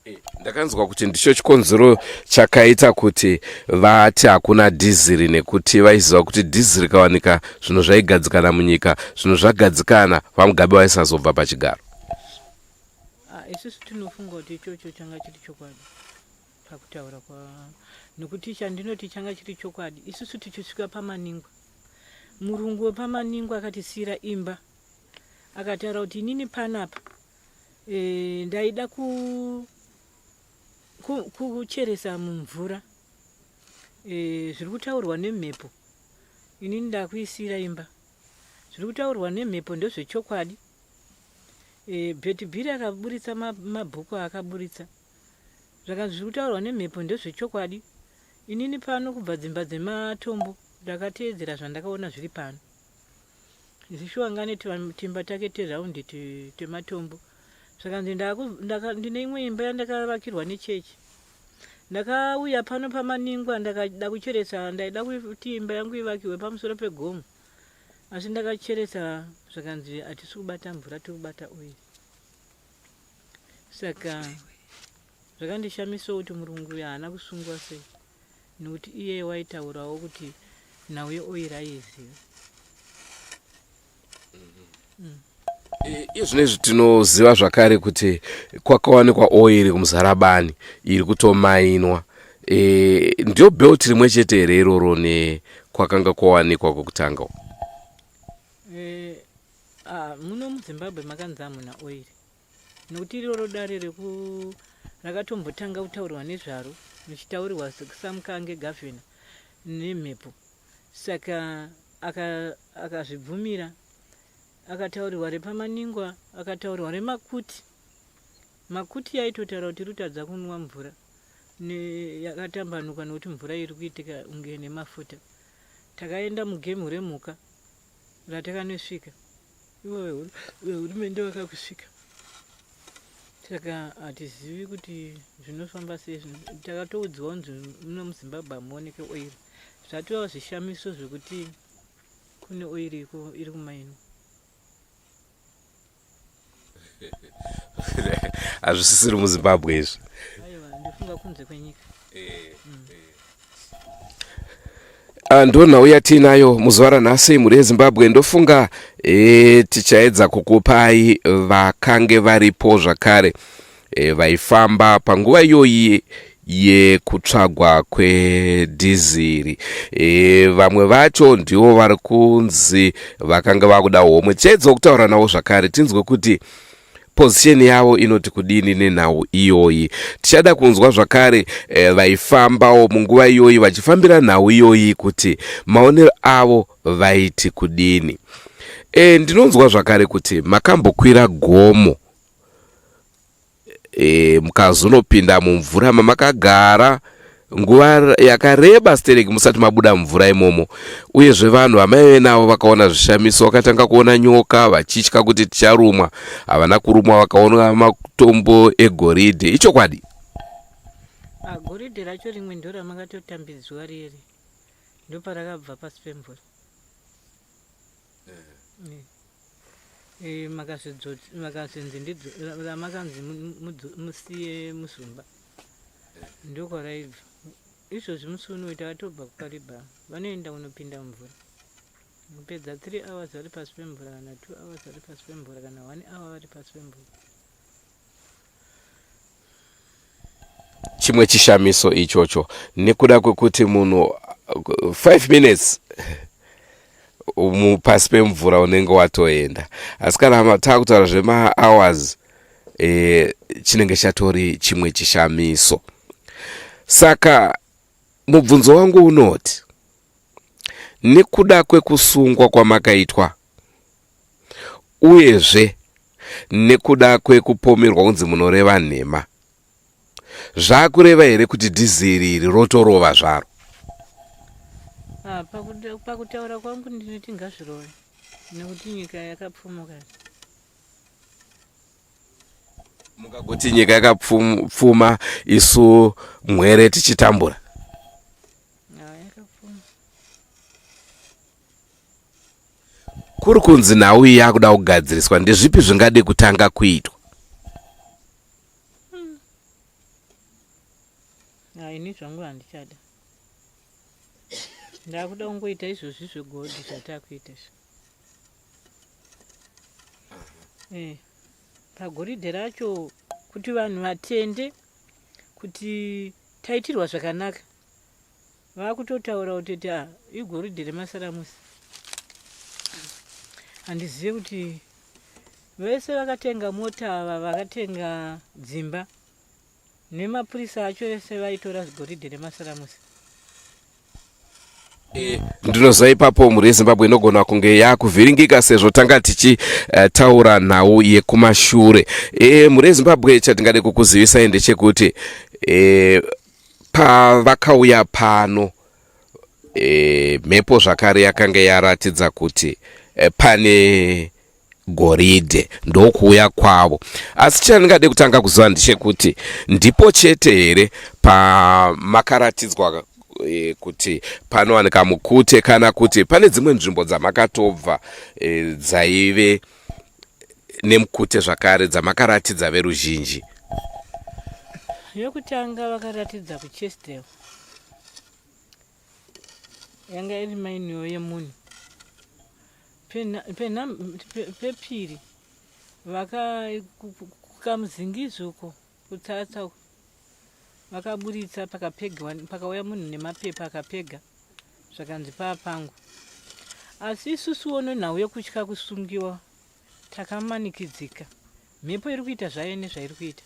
Eh, ndakanzwa kuti ndicho chikonzero chakaita kuti vati hakuna dhiziri nekuti vaiziva kuti dhiziri rikawanika zvinhu zvaigadzikana munyika zvinhu zvagadzikana vamugabe vaisazobva pachigaro.
Ah, isusu tinofunga kuti ichocho changa chiri chokwadi pakutaura kwa nokuti chandinoti changa chiri chokwadi isusu tichisvika pamaningwa murungu wepamaningwa akatisiyira imba akataura kuti inini panapa e, ndaida ku, ku, kucheresa mumvura e, zviri kutaurwa nemhepo inini ndakuisira imba zviri kutaurwa nemhepo ndezvechokwadi e, betibhiri akaburitsa mabhuku aakaburitsa zvakanzi zviri kutaurwa nemhepo ndezvechokwadi inini pano kubva dzimba dzematombo ndakateedzera zvandakaona zviri pano Zishuwa ngane timba take teraundi tematombo zvakanzi ndine imwe imba yandakavakirwa nechechi ndakauya pano pamaningwa ndakada kucheresa ndaida kuti imba yangu ivakiwe pamusoro pegomo asi ndakacheresa zvakanzi hatisi kubata mvura tiri kubata oiri saka zvakandishamisawo kuti murungu uyu haana kusungwa sei nokuti iye waitaurawo kuti nhau yeoiri aiiziva.
Iye zvinezvi tinoziva zvakare kuti kwakawanikwa oiri kuMuzarabani iri kutomainwa. E, ndiyo belt rimwe chete here iroro nekwakanga kwawanikwa kwekutanga?
E, ah, muno muZimbabwe makanzi hamuna oiri nokuti iroro dare reku rakatombotanga kutaurwa nezvaro richitaurirwa samukange gavhena nemhepo saka akazvibvumira aka akataurirwa repamaningwa akataurirwa remakuti makuti yaitotaura kuti rutadza kunwa mvura yakatambanuka nokuti mvura iri kuitika unge nemafuta takaenda mugemu remhuka ratakanosvika ivo vehurumende vakakusvika saka hatizivi kuti zvinofamba sei takatoudzwa kunzi muno muzimbabwe hamuoneke oiri zvatova zvishamiso zvekuti kune oiri iri kumainwa
hazvisisiri muzimbabwe izvi
aiwa ndifunga kunze kwenyika eh, mm. eh.
Ah, ndo nhau yatiinayo muzuva ranhasi mhuri yezimbabwe ndofunga e, tichaedza kukupai vakange varipo zvakare e, vaifamba panguva iyoyi yekutsvagwa kwedhiziri e, vamwe vacho ndivo vari kunzi vakanga vakuda homwe tichaedzawo kutaura navo zvakare tinzwe kuti position yavo inoti kudini nenhau iyoyi tichada kunzwa zvakare eh, vaifambawo munguva iyoyi vachifambira nhau iyoyi kuti maonero avo vaiti kudini e, ndinonzwa zvakare kuti makambokwira gomo e, mukazonopinda mumvura mamakagara nguva yakareba stereki musati mabuda mumvura imomo uyezve vanhu vamaive navo vakaona zvishamiso vakatanga kuona nyoka vachitya kuti ticharumwa havana kurumwa vakaona matombo egoridhe ichokwadi
ah, goridhe racho rimwe ndoramakatotambidzwa riri ndoparakabva pasi pemvura eh. Eh, makazinzi ramakanzi musiye musumba ndokwaraibva izvozvi musi unoyu takatobva kukaribha vanoenda kunopinda mumvura kupedza 3 hours vari pasi pemvura kana 2 hours vari pasi pemvura kana 1 hour vari pasi pemvura
chimwe chishamiso ichocho nekuda kwekuti munhu 5 minutes pasi pemvura unenge watoenda asi kana taakutaura zvemahours e, chinenge chatori chimwe chishamiso saka mubvunzo wangu unoti nekuda kwekusungwa kwamakaitwa uyezve nekuda kwekupomerwa kunzi munoreva nhema zvakureva here kuti dhiziri iri rotorova zvaro
ah, pakutaura kwangu ndinoti ngazvirove nekuti nyika yakapfumuka
mungagoti nyika yakapfuma isu mwere tichitambura
ah, yakapfuma
Kuri kunzi nhau iyi yakuda kugadziriswa ndezvipi zvingade kutanga kuitwa?
Hmm. Ah, ini zvangu handichada. Ndakuda kungoita izvozvi zvegodhi zvatakuita izvi. Eh, pagoridhe racho kuti vanhu vatende kuti taitirwa zvakanaka Vakutotaura kuti ta igoridhe remasaramusi. Handizive kuti vese vakatenga mota ava vakatenga dzimba nemapurisa acho ese vaitora goridhe remasaramusi.
Eh, ndinoziva ipapo mhuri yezimbabwe inogona kunge yakuvhiringika sezvo tanga tichitaura eh, nhau yekumashure e, mhuri yezimbabwe chatingade kukuzivisai ndechekuti e, Pavakauya pano e, mhepo zvakare yakanga yaratidza kuti e, pane goridhe ndokuuya kwavo asi chandingade kutanga kuziva ndechekuti ndipo chete here pamakaratidzwa e, kuti panowanika mukute kana kuti pane dzimwe nzvimbo dzamakatobva e, dzaive nemukute zvakare dzamakaratidza veruzhinji?
Yokutanga vakaratidza kuChesdale yanga iri mainiwo yemunhu. Pepiri vaka kukamuzingizi uko kutsatsa uko vakaburitsa pakapegwa pakauya munhu nemapepa akapega zvakanzi paapangu asi isusuwo nenhau yekutya kusungiwa takamanikidzika mhepo iri kuita zvayo nezvairi kuita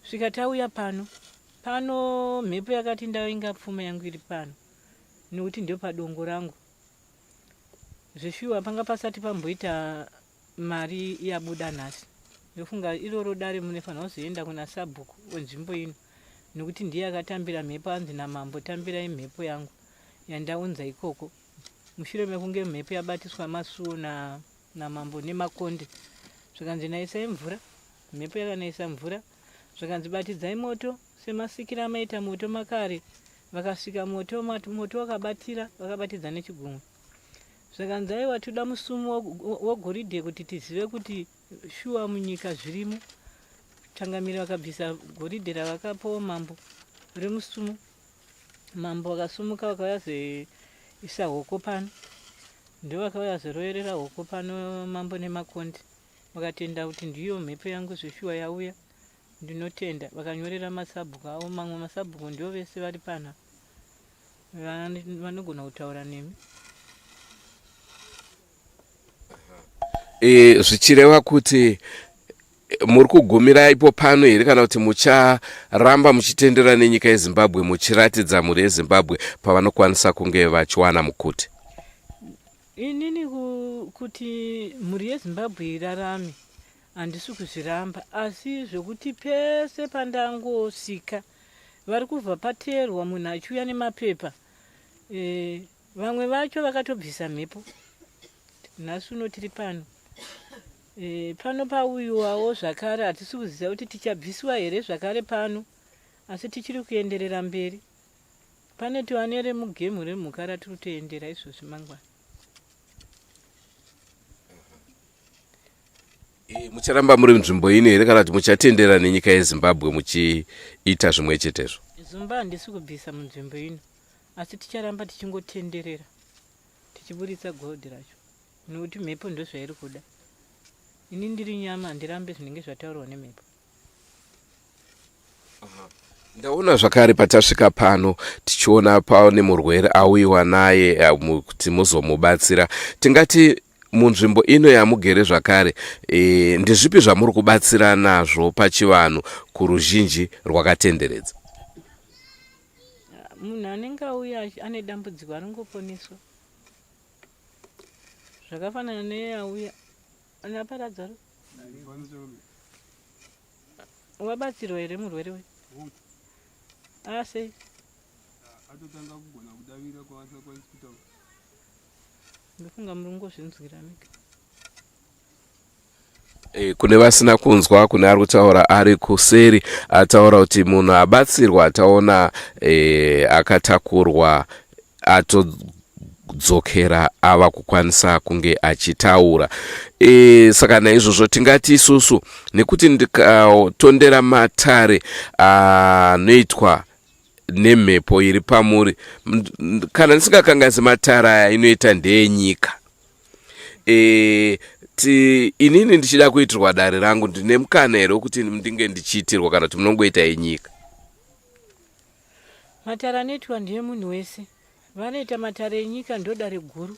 svika tauya pano pano mhepo yakati ndainga pfuma yangu iri pano nekuti ndio padongo rangu Zveshuwa panga pasati pamboita mari yabuda nhasi. Ndofunga iroro dare munofanirwa kuzoenda kuna sabhuku wenzvimbo ino nekuti ndiye akatambira mhepo anzi namambo tambirai mhepo yangu yandaunza ikoko mushure mekunge mhepo yabatiswa masuo na namambo nemakonde zvikanzi naisai mvura mhepo yakanaisa mvura zvikanzi batidzai moto semasikiro amaita moto makare vakasvika moto moto wakabatira vakabatidza nechigunwe zvakanzi aiwa toda musumo wegoridhe kuti tizive kuti shuwa munyika zvirimo changamire vakabvisa goridhe ravakapawo mambo remusumo mambo vakasumuka vakauya zoisa hoko pano ndovakauya zoroverera hoko pano mambo nemakondi vakatenda kuti ndiyo mhepo yangu zveshuwa yauya Ndinotenda vakanyorera masabhuku avo mamwe masabhuku ndivo vese vari pana vanogona kutaura nemi.
E, zvichireva kuti e, muri kugumira ipo pano here kana kuti mucharamba muchitendera nenyika yezimbabwe muchiratidza mhuri yezimbabwe pavanokwanisa kunge vachiwana mukuti
inini kuti mhuri yezimbabwe irarame Handisi kuzviramba asi zvekuti pese pandangosvika vari kubva pateerwa munhu achiuya nemapepa e, vamwe vacho vakatobvisa mhepo nhasi uno tiri pano e, pano pauyiwawo zvakare hatisi kuziva kuti tichabvisiwa here zvakare pano asi tichiri kuenderera mberi pane tiwane remugemhu remhuka ratiri kutoendera izvozvi mangwana
E, mucharamba muri nzvimbo ino here kana kuti muchatendera nenyika yezimbabwe muchiita zvimwe chetezvo?
Zumba handisi kubvisa munzvimbo ino asi ticharamba tichingotenderera tichiburitsa gold racho nekuti mhepo ndozvairi kuda. Ini ndiri nyama handirambe zvinenge zvataurwa nemhepo.
Ndaona zvakare patasvika pano tichiona pane murwere auyiwa naye eh, kuti muzomubatsira. Tingati munzvimbo ino yamugere zvakare e, ndezvipi zvamuri kubatsira nazvo pachivanhu kuruzhinji rwakatenderedza?
Munhu anenge auya ane dambudziko anongoponeswa zvakafanana neauya anaparadzaro Wabatsirwa here murwere uyu? Asei?
Atotanga kugona kudavira kwaasakwanisi kutaura.
Ndofunga muri kungozvinzwira mega.
E, kune vasina kunzwa kune ari kutaura ari kuseri ataura kuti munhu abatsirwa taona e, akatakurwa atodzokera ava kukwanisa kunge achitaura e, saka naizvozvo tingati isusu nekuti ndikatondera matare anoitwa nemhepo iri pamuri kana ndisingakanganisi matare aya inoita ndeyenyika e, ti inini ndichida kuitirwa dare rangu ndine mukana here wekuti ndinge ndichiitirwa kana kuti munongoita yenyika
Matare anoitwa ndiye munhu wese. Vanoita matare enyika ndodare guru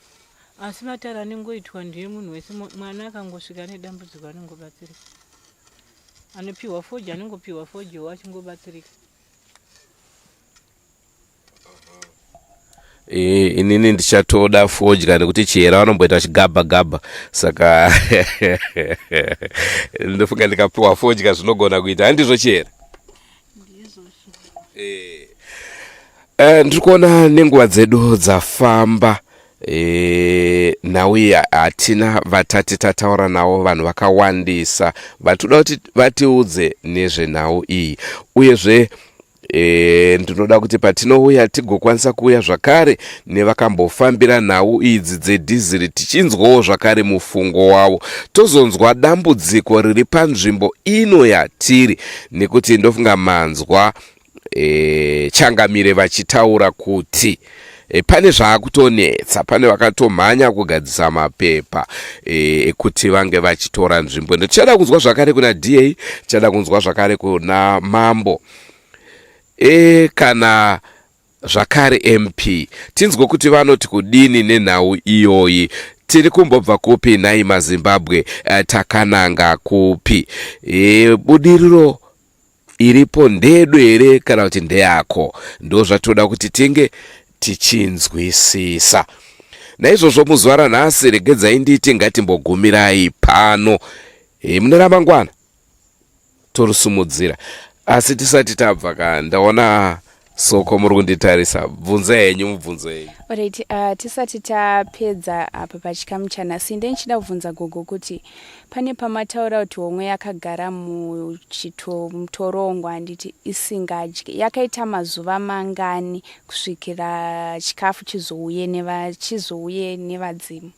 asi matare anongoitwa ndiye munhu wese. Mwana akangosvika ane dambudziko anongobatsirika. Anopiwa foji anongopiwa fojiwo achingobatsirika.
E, inini ndichatoda fodya nekuti chihera vanomboita vachigabha gabha saka ndofunga ndikapiwa fodya zvinogona kuita handizvo chihera e, e, ndiri kuona nenguva dzedu dzafamba e, nhau iyi hatina vatati tataura navo vanhu vakawandisa vatoda kuti vatiudze nezvenhau iyi uyezve E, ndinoda kuti patinouya tigokwanisa kuuya zvakare nevakambofambira nhau idzi dzedhiziri tichinzwawo zvakare mufungo wavo tozonzwa dambudziko riri panzvimbo ino yatiri nekuti ndofunga manzwa e, changamire vachitaura kuti E, pane zvaakutonetsa pane vakatomhanya kugadzisa mapepa e, ekuti vange vachitora nzvimbo ino tichada kunzwa zvakare kuna da tichada kunzwa zvakare kuna mambo e, kana zvakare mp tinzwe kuti vanoti kudini nenhau iyoyi tiri kumbobva kupi nhai mazimbabwe e, takananga kupi e, budiriro iripo ndeyedu here kana kuti ndeyako ndozvatoda kuti tinge tichinzwisisa naizvozvo muzuva ranhasi regedzai nditi ngatimbogumirai pano e, mune ramangwana torisimudzira asi tisati tabva ka ndaona soko muri kunditarisa bvunza henyu mubvunzo yenyu
Alright, tisati tapedza apa pachikamu chanhasi ndendichida kubvunza gogo kuti pane pamataura kuti homwe yakagara mutorongo handiti isingadyi yakaita mazuva mangani kusvikira chikafu chizouye neva chizouye nevadzimu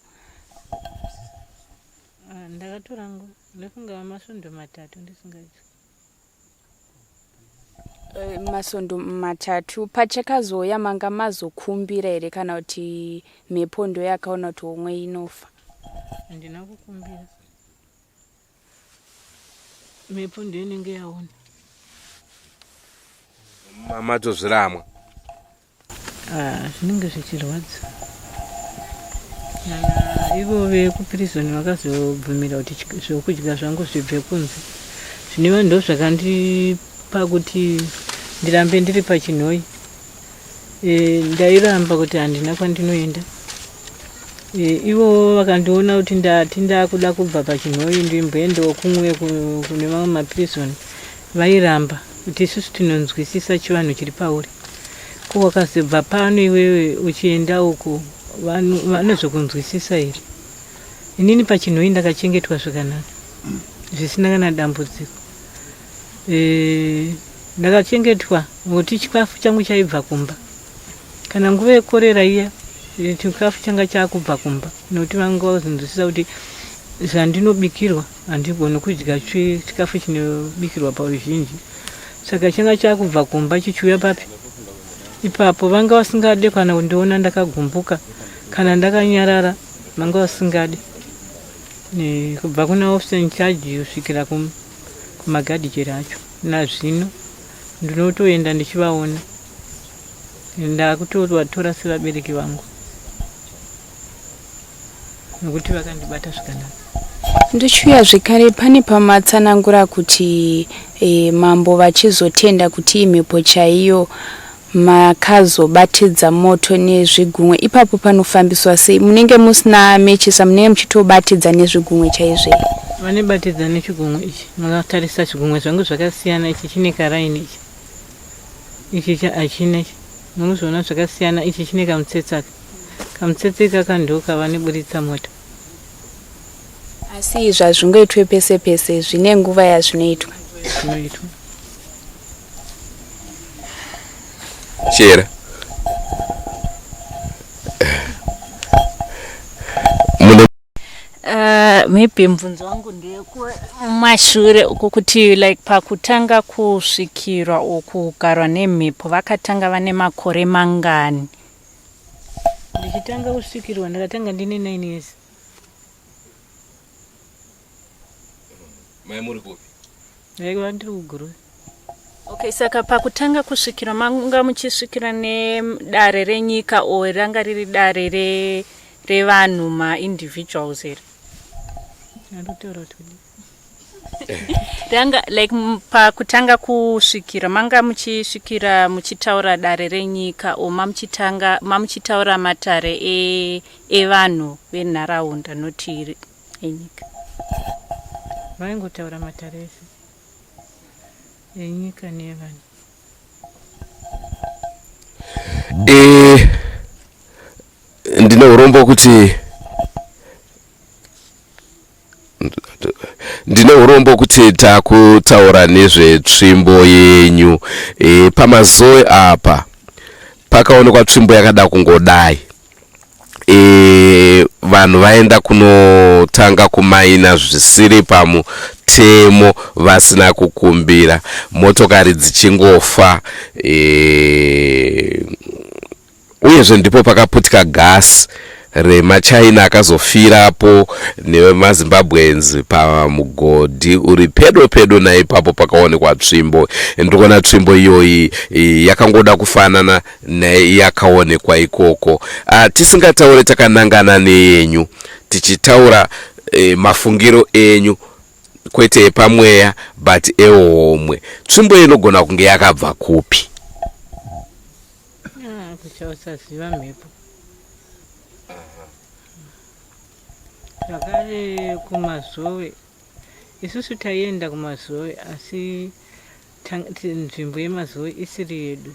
Ah, ndakatora nguva ndofunga masvondo matatu ndisingadyi
Eh, masvondo matatu pachakazouya manga mazokumbira here kana kuti mhepo ndo yakaona kuti homwe inofa
handina kukumbira mhepo ndiyo inenge yaona
matozviramwa
Ah, zvinenge zvichirwadza kana ivo vekuprison vakazobvumira kuti zvokudya zvangu zvibve kunze zvinova ndo zvakandipa kuti ndirambe ndiri pachinhoyi e, ndairamba kuti handina kwandinoenda e, ivo vakandiona kuti ndati ndakuda kubva pachinhoyi ndimboendawo kumwe kune mamwe maprison vairamba kuti isusu tinonzwisisa chivanhu chiri pauri Ko wakazobva pano iwewe uchienda uko vanozokunzwisisa here? Inini pachinhoyi ndakachengetwa zvakanaka zvisina kana dambudziko. E, ndakachengetwa nokuti chikafu changu chaibva kumba. Kana nguva yekorera iya e, chikafu changa chakubva kumba nokuti vanga vazonzwisisa kuti zvandinobikirwa handigoni kudya chikafu chinobikirwa paruzhinji. Saka changa chakubva kumba chichiuya papi ipapo vanga vasingade kana kundiona ndakagumbuka kana ndakanyarara vanga vasingade kubva kuna officer in charge kusvikira kumagadhijeri acho nazvino ndinotoenda ndichivaona ndakutovatora sevabereki vangu nokuti vakandibata zvakanaka.
Ndichiuya zvekare pane pamatsanangura kuti e, mambo vachizotenda kuti imhepo chaiyo makazobatidza moto nezvigunwe ipapo panofambiswa sei munenge musina mechisa munenge muchitobatidza nezvigunwe chaizvo
vanobatidza nechigunwe ichi makatarisa zvigunwe zvangu zvakasiyana ichi chine karaini ichi ichi hachina ichi munozviona zvakasiyana ichi chine kamutsetse aka Kamutsetse ikaka ndokavaniburitsa moto.
Asi izvi hazvingoitwe pese pese, zvine nguva yazvinoitwa.
Zvinoitwa.
Chera. Mune
Maybe mubvunzo wangu ndewekumashure uko kuti like pakutanga kusvikirwa or kugarwa nemhepo vakatanga vane makore mangani?
Ndichitanga kusvikirwa ndakatanga ndine 9 years.
Mai muri kupi?
Ndaiva ndiri kuGuruve.
Okay, saka pakutanga kusvikirwa manga muchisvikira nedare renyika or ranga riri dare re revanhu maindividuals here?
Ndinotaura kuti kudii?
Ranga like pakutanga kusvikira manga muchisvikira muchitaura dare renyika or mamuchitanga mamuchitaura matare e, evanhu venharaunda not enyika?
Vaingotaura matare ese enyika neevanhu.
E, ndine urombo kuti ndine urombo kuti takutaura nezvetsvimbo yenyu e, pamazoe apa pakaonekwa tsvimbo yakada kungodai e, vanhu vaenda kunotanga kumaina zvisiri pamutemo vasina kukumbira motokari dzichingofa e, Uyezve ndipo pakaputika gasi remaChina akazofirapo nemaZimbabweans pamugodhi uri pedo pedo naipapo pakaonekwa tsvimbo. Ndikuona tsvimbo iyoyi yakangoda kufanana neyakaonekwa ikoko. Ah, tisingataure takanangana neyenyu tichitaura e, mafungiro enyu kwete epamweya but ehomwe. Tsvimbo inogona kunge yakabva kupi?
Ah, kuchausaziva mhepo zvakare kumazowe isusu taienda kumazowe asi nzvimbo yemazowe isiri yedu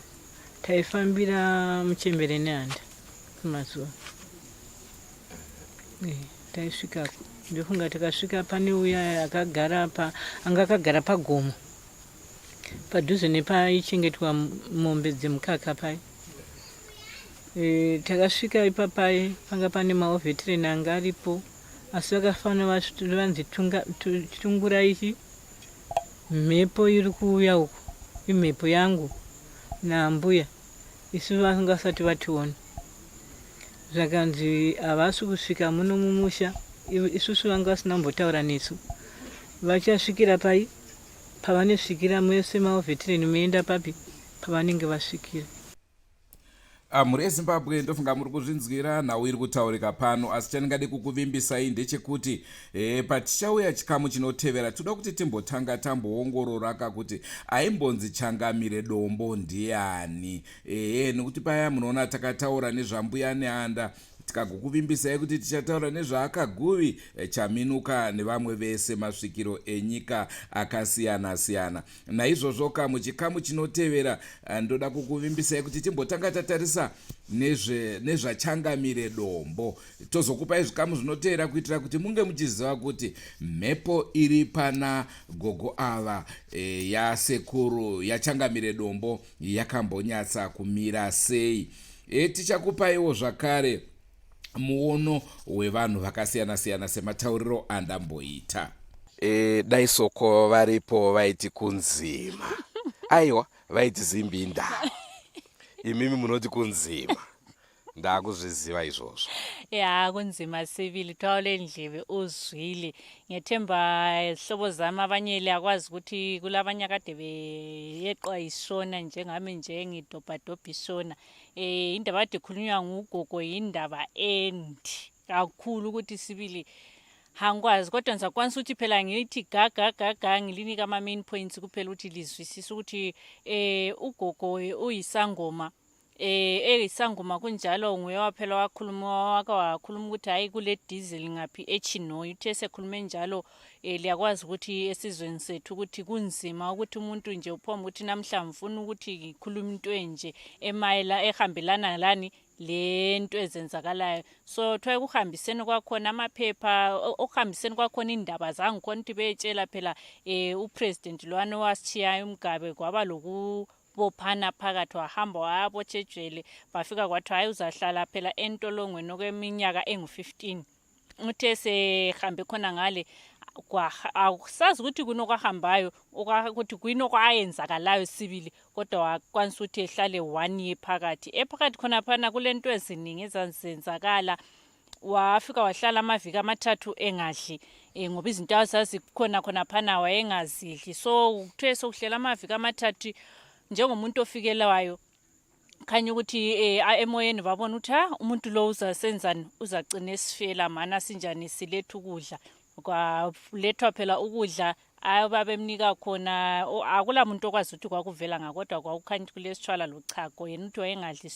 taifambira muchembere nehanda kumazowe eh, taisvikako ndofunga takasvika pane uya akagara pa anga akagara pagomo padhuze nepaichengetwa mombe dzemukaka paye e, takasvika ipapaye panga pane maovetireni anga aripo asi vakafanira vanzi tungura ichi mhepo iri kuuya uku imhepo yangu naambuya isu vanga vasati vationa zvakanzi havasi kusvika muno mumusha isusu vanga vasina kumbotaura nesu vachasvikira pai Pavanosvikira mese maovetireni moenda papi pavanenge vasvikira.
Ah, mhuri yezimbabwe ndofunga muri kuzvinzwira nhau iri kutaurika pano asi chandingade kukuvimbisai ndechekuti e, patichauya chikamu chinotevera toda kuti timbotanga tamboongorora kuti aimbonzi changamire dombo ndiani ehe nekuti paya munoona takataura nezvambuya neanda Tikagokuvimbisai kuti tichataura nezvaakaguvi, eh, Chaminuka nevamwe vese masvikiro enyika akasiyana siyana. Naizvozvoka muchikamu chinotevera eh, ndoda kukuvimbisai kuti timbotanga tatarisa nezvaChangamire Dombo. Tozokupai zvikamu zvinotevera kuitira kuti munge muchiziva kuti mhepo iri pana gogo ava e, yasekuru yaChangamire Dombo yakambonyatsa kumira sei. E, tichakupaiwo zvakare muono wevanhu vakasiyana siyana sematauriro andamboita. E, dai soko varipo vaiti kunzima. Aiwa, vaiti zimbinda. Imimi munoti kunzima. Ndakuzviziva izvozvo.
Ya kunzima sibili thwala endlebe uzwile. Ngethemba zihlobo zami abanye liyakwazi ukuthi kulabanye akade beyeqwa yishona njengami nje ngidobhadobha ishona. Eh indaba kade ikhulunywa ngugogo yindaba endi kakhulu ukuthi sibili angikwazi kodwa ngizakwanisa ukuthi phela ngithi ga ga ga ga ngilinike ama-main points kuphela ukuthi lizwisise ukuthi eh ugogo uyisangoma Eh eyisangoma kunjalo nguye waphela wakhuluma wake wakhuluma ukuthi hayi kule diesel ngaphi eChinhoyi uthe esekhulume njalo eh liyakwazi ukuthi esizweni sethu ukuthi kunzima ukuthi umuntu nje uphomba ukuthi namhla ngifuna ukuthi ngikhulume into enje emayela ehambelana lani lento ezenzakalayo so thiwa ekuhambiseni kwakhona amaphepha okuhambiseni kwakhona indaba zangikhona ukuthi beyetshela phela um upresident lwana owasitshiyayo umgabe kwaba loku bophana phakathi wahamba wayabotshwa ejele bafika kwathiwa hayi uzahlala phela entolongweni okweminyaka engu-15 uthe sehambe khona ngale akusazi ukuthi kuyini okwahambayo ukuthi kuyini okwayenzakalayo sibili kodwa wakwanisa ukuthi ehlale one year phakathi ephakathi khonaphana kulento eziningi ezazenzakala wafika wahlala amaviki amathathu engadli um ngoba izinto azazikhona khonaphana wayengazidli so kuthiwe sokuhlela amaviki amathathu njengomuntu ofikelayo khanya ukuthi eh, emoyeni babona ukuthi ha umuntu lo uzasenzani uzacina esifela mana sinjani siletha ukudla kwalethwa phela ukudla ababemnika khona akula muntu okwazi ukuthi kwakuvela nga kodwa kwakukhanya ukuthi kulesitshwala lochago yena uthi wayengadli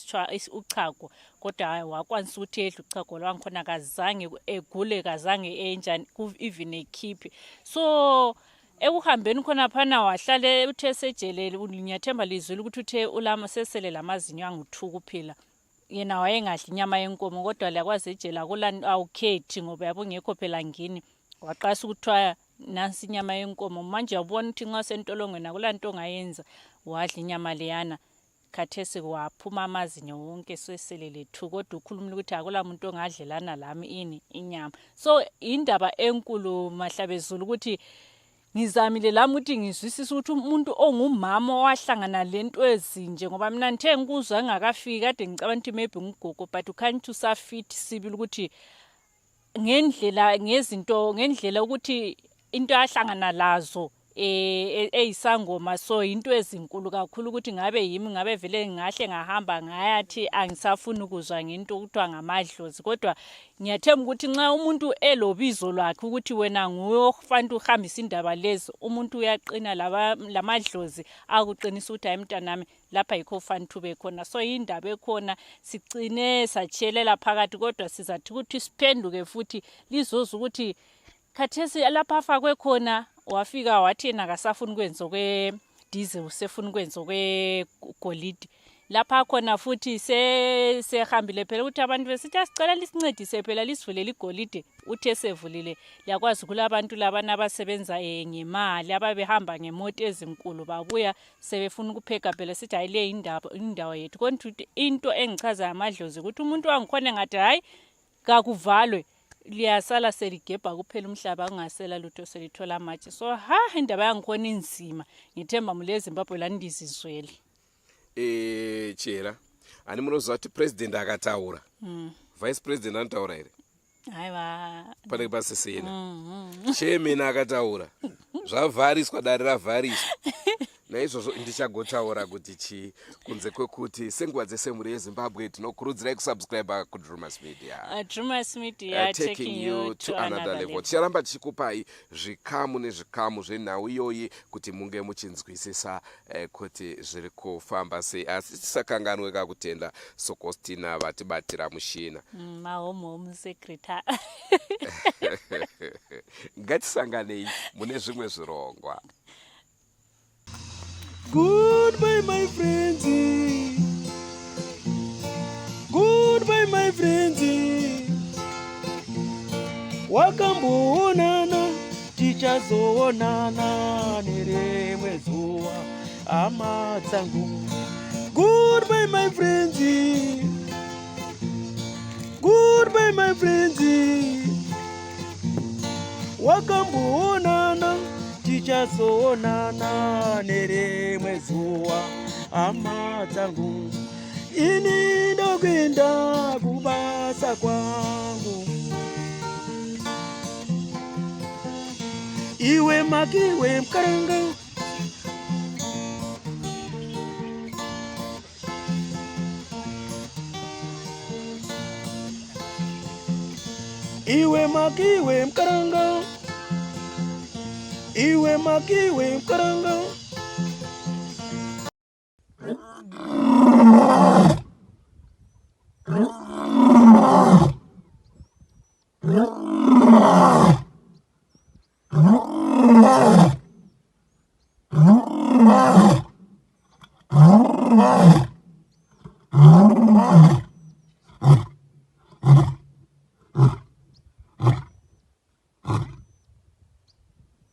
uchago kodwa wakwanisa ukuthi edle uchago lwangikhona kazange egule kazange enjani even ekhiphe so ekuhambeni khonaphana wahlale uthe sejele ngiyathemba lizwile ukuthi uthe ulama sesele lamazinyo angu-two kuphela yena wayengadli inyama yenkomo kodwa liyakwazi ejele akula awukhethi ngoba yabungekho phela ngini waqasa ukuthiwa nansi inyama yenkomo manje uyabona ukuthi nxa sentolongweni akula nto ongayenza wadla inyama leyana khathesi waphuma amazinyo wonke sesele lethu kodwa ukhulumile ukuthi akula muntu ongadlelana lami ini inyama so indaba enkulu mahlabezulu ukuthi Ngizamile lami ukuthi ngizwisise ukuthi umuntu ongumama owahlangana lento ezinje ngoba mina ngithe ngikuzwa ngingakafiki kade ngicabanga ukuthi maybe ngugogo but ukhanya ukuthi usafit sibili ukuthi ngendlela ngezinto ngendlela ukuthi into ahlangana lazo eh, e, eyisangoma so into ezinkulu kakhulu ukuthi ngabe yimi ngabe vele ngahle ngahamba ngayathi angisafuni ukuzwa ngento okuthiwa ngamadlozi kodwa ngiyathemba ukuthi nxa umuntu elobizo lwakhe ukuthi wena nguye ofanele uhambise indaba lezi umuntu uyaqina lamadlozi akuqinisa ukuthi hayi mntanami lapha yikho ufanele ube khona so indaba ekhona sicine satshelela phakathi kodwa sizathi ukuthi siphenduke futhi lizoza ukuthi Khathesi lapha afakwe khona wafika wathi yena akasafuni ukwenza okwe-diesel usefuna ukwenza okwegolide lapha khona futhi sehambile phela ukuthi abantu besithi asicela lisincedise phela lisivulele igolide uthi esevulile liyakwazi kulabantu labana abasebenza eh, ngemali ababehamba ngemota ezinkulu babuya sebefuna ukupheka phela sithi hayi le indawo yethu kodwa into engichazayo amadlozi ukuthi umuntu wangikhona engathi hayi kakuvalwe liyasala seligebha kuphela umhlaba kungasela lutho selithola amatshe so ha indaba yangikhona inzima ngithemba mule ezimbabwe landizizwele
eh chera ani munoziva kuti president akataura mm. vice president anotaura here
aiwa
panenge pasisina mm -hmm. chairman akataura zvavhariswa dare ravhariswa naizvozvo ndichagotaura kuti chii kunze kwekuti senguva dzese mhuri yezimbabwe tinokurudzirai kusubscribe kudrumas media
uh, Drumas Media, uh, taking you to another level
ticharamba tichikupai zvikamu nezvikamu zvenhau iyoyi kuti munge muchinzwisisa eh, kuti zviri kufamba sei asi tisakanganwe kakutenda sokostina vatibatira mushina
mm, mahome secretary
ngatisanganei mune zvimwe zvirongwa
Goodbye my friends. Goodbye my friends. Wakamboonana tichazoonana nerimwe zuva hama dzangu. Goodbye my friends. Goodbye my friends. Wakamboonana tichazoonana nerimwe zuva hama dzangu. Ini ndokuenda kubasa kwangu. Iwe makiwe mkaranga Iwe makiwe mkaranga Iwe makiwe mkaranga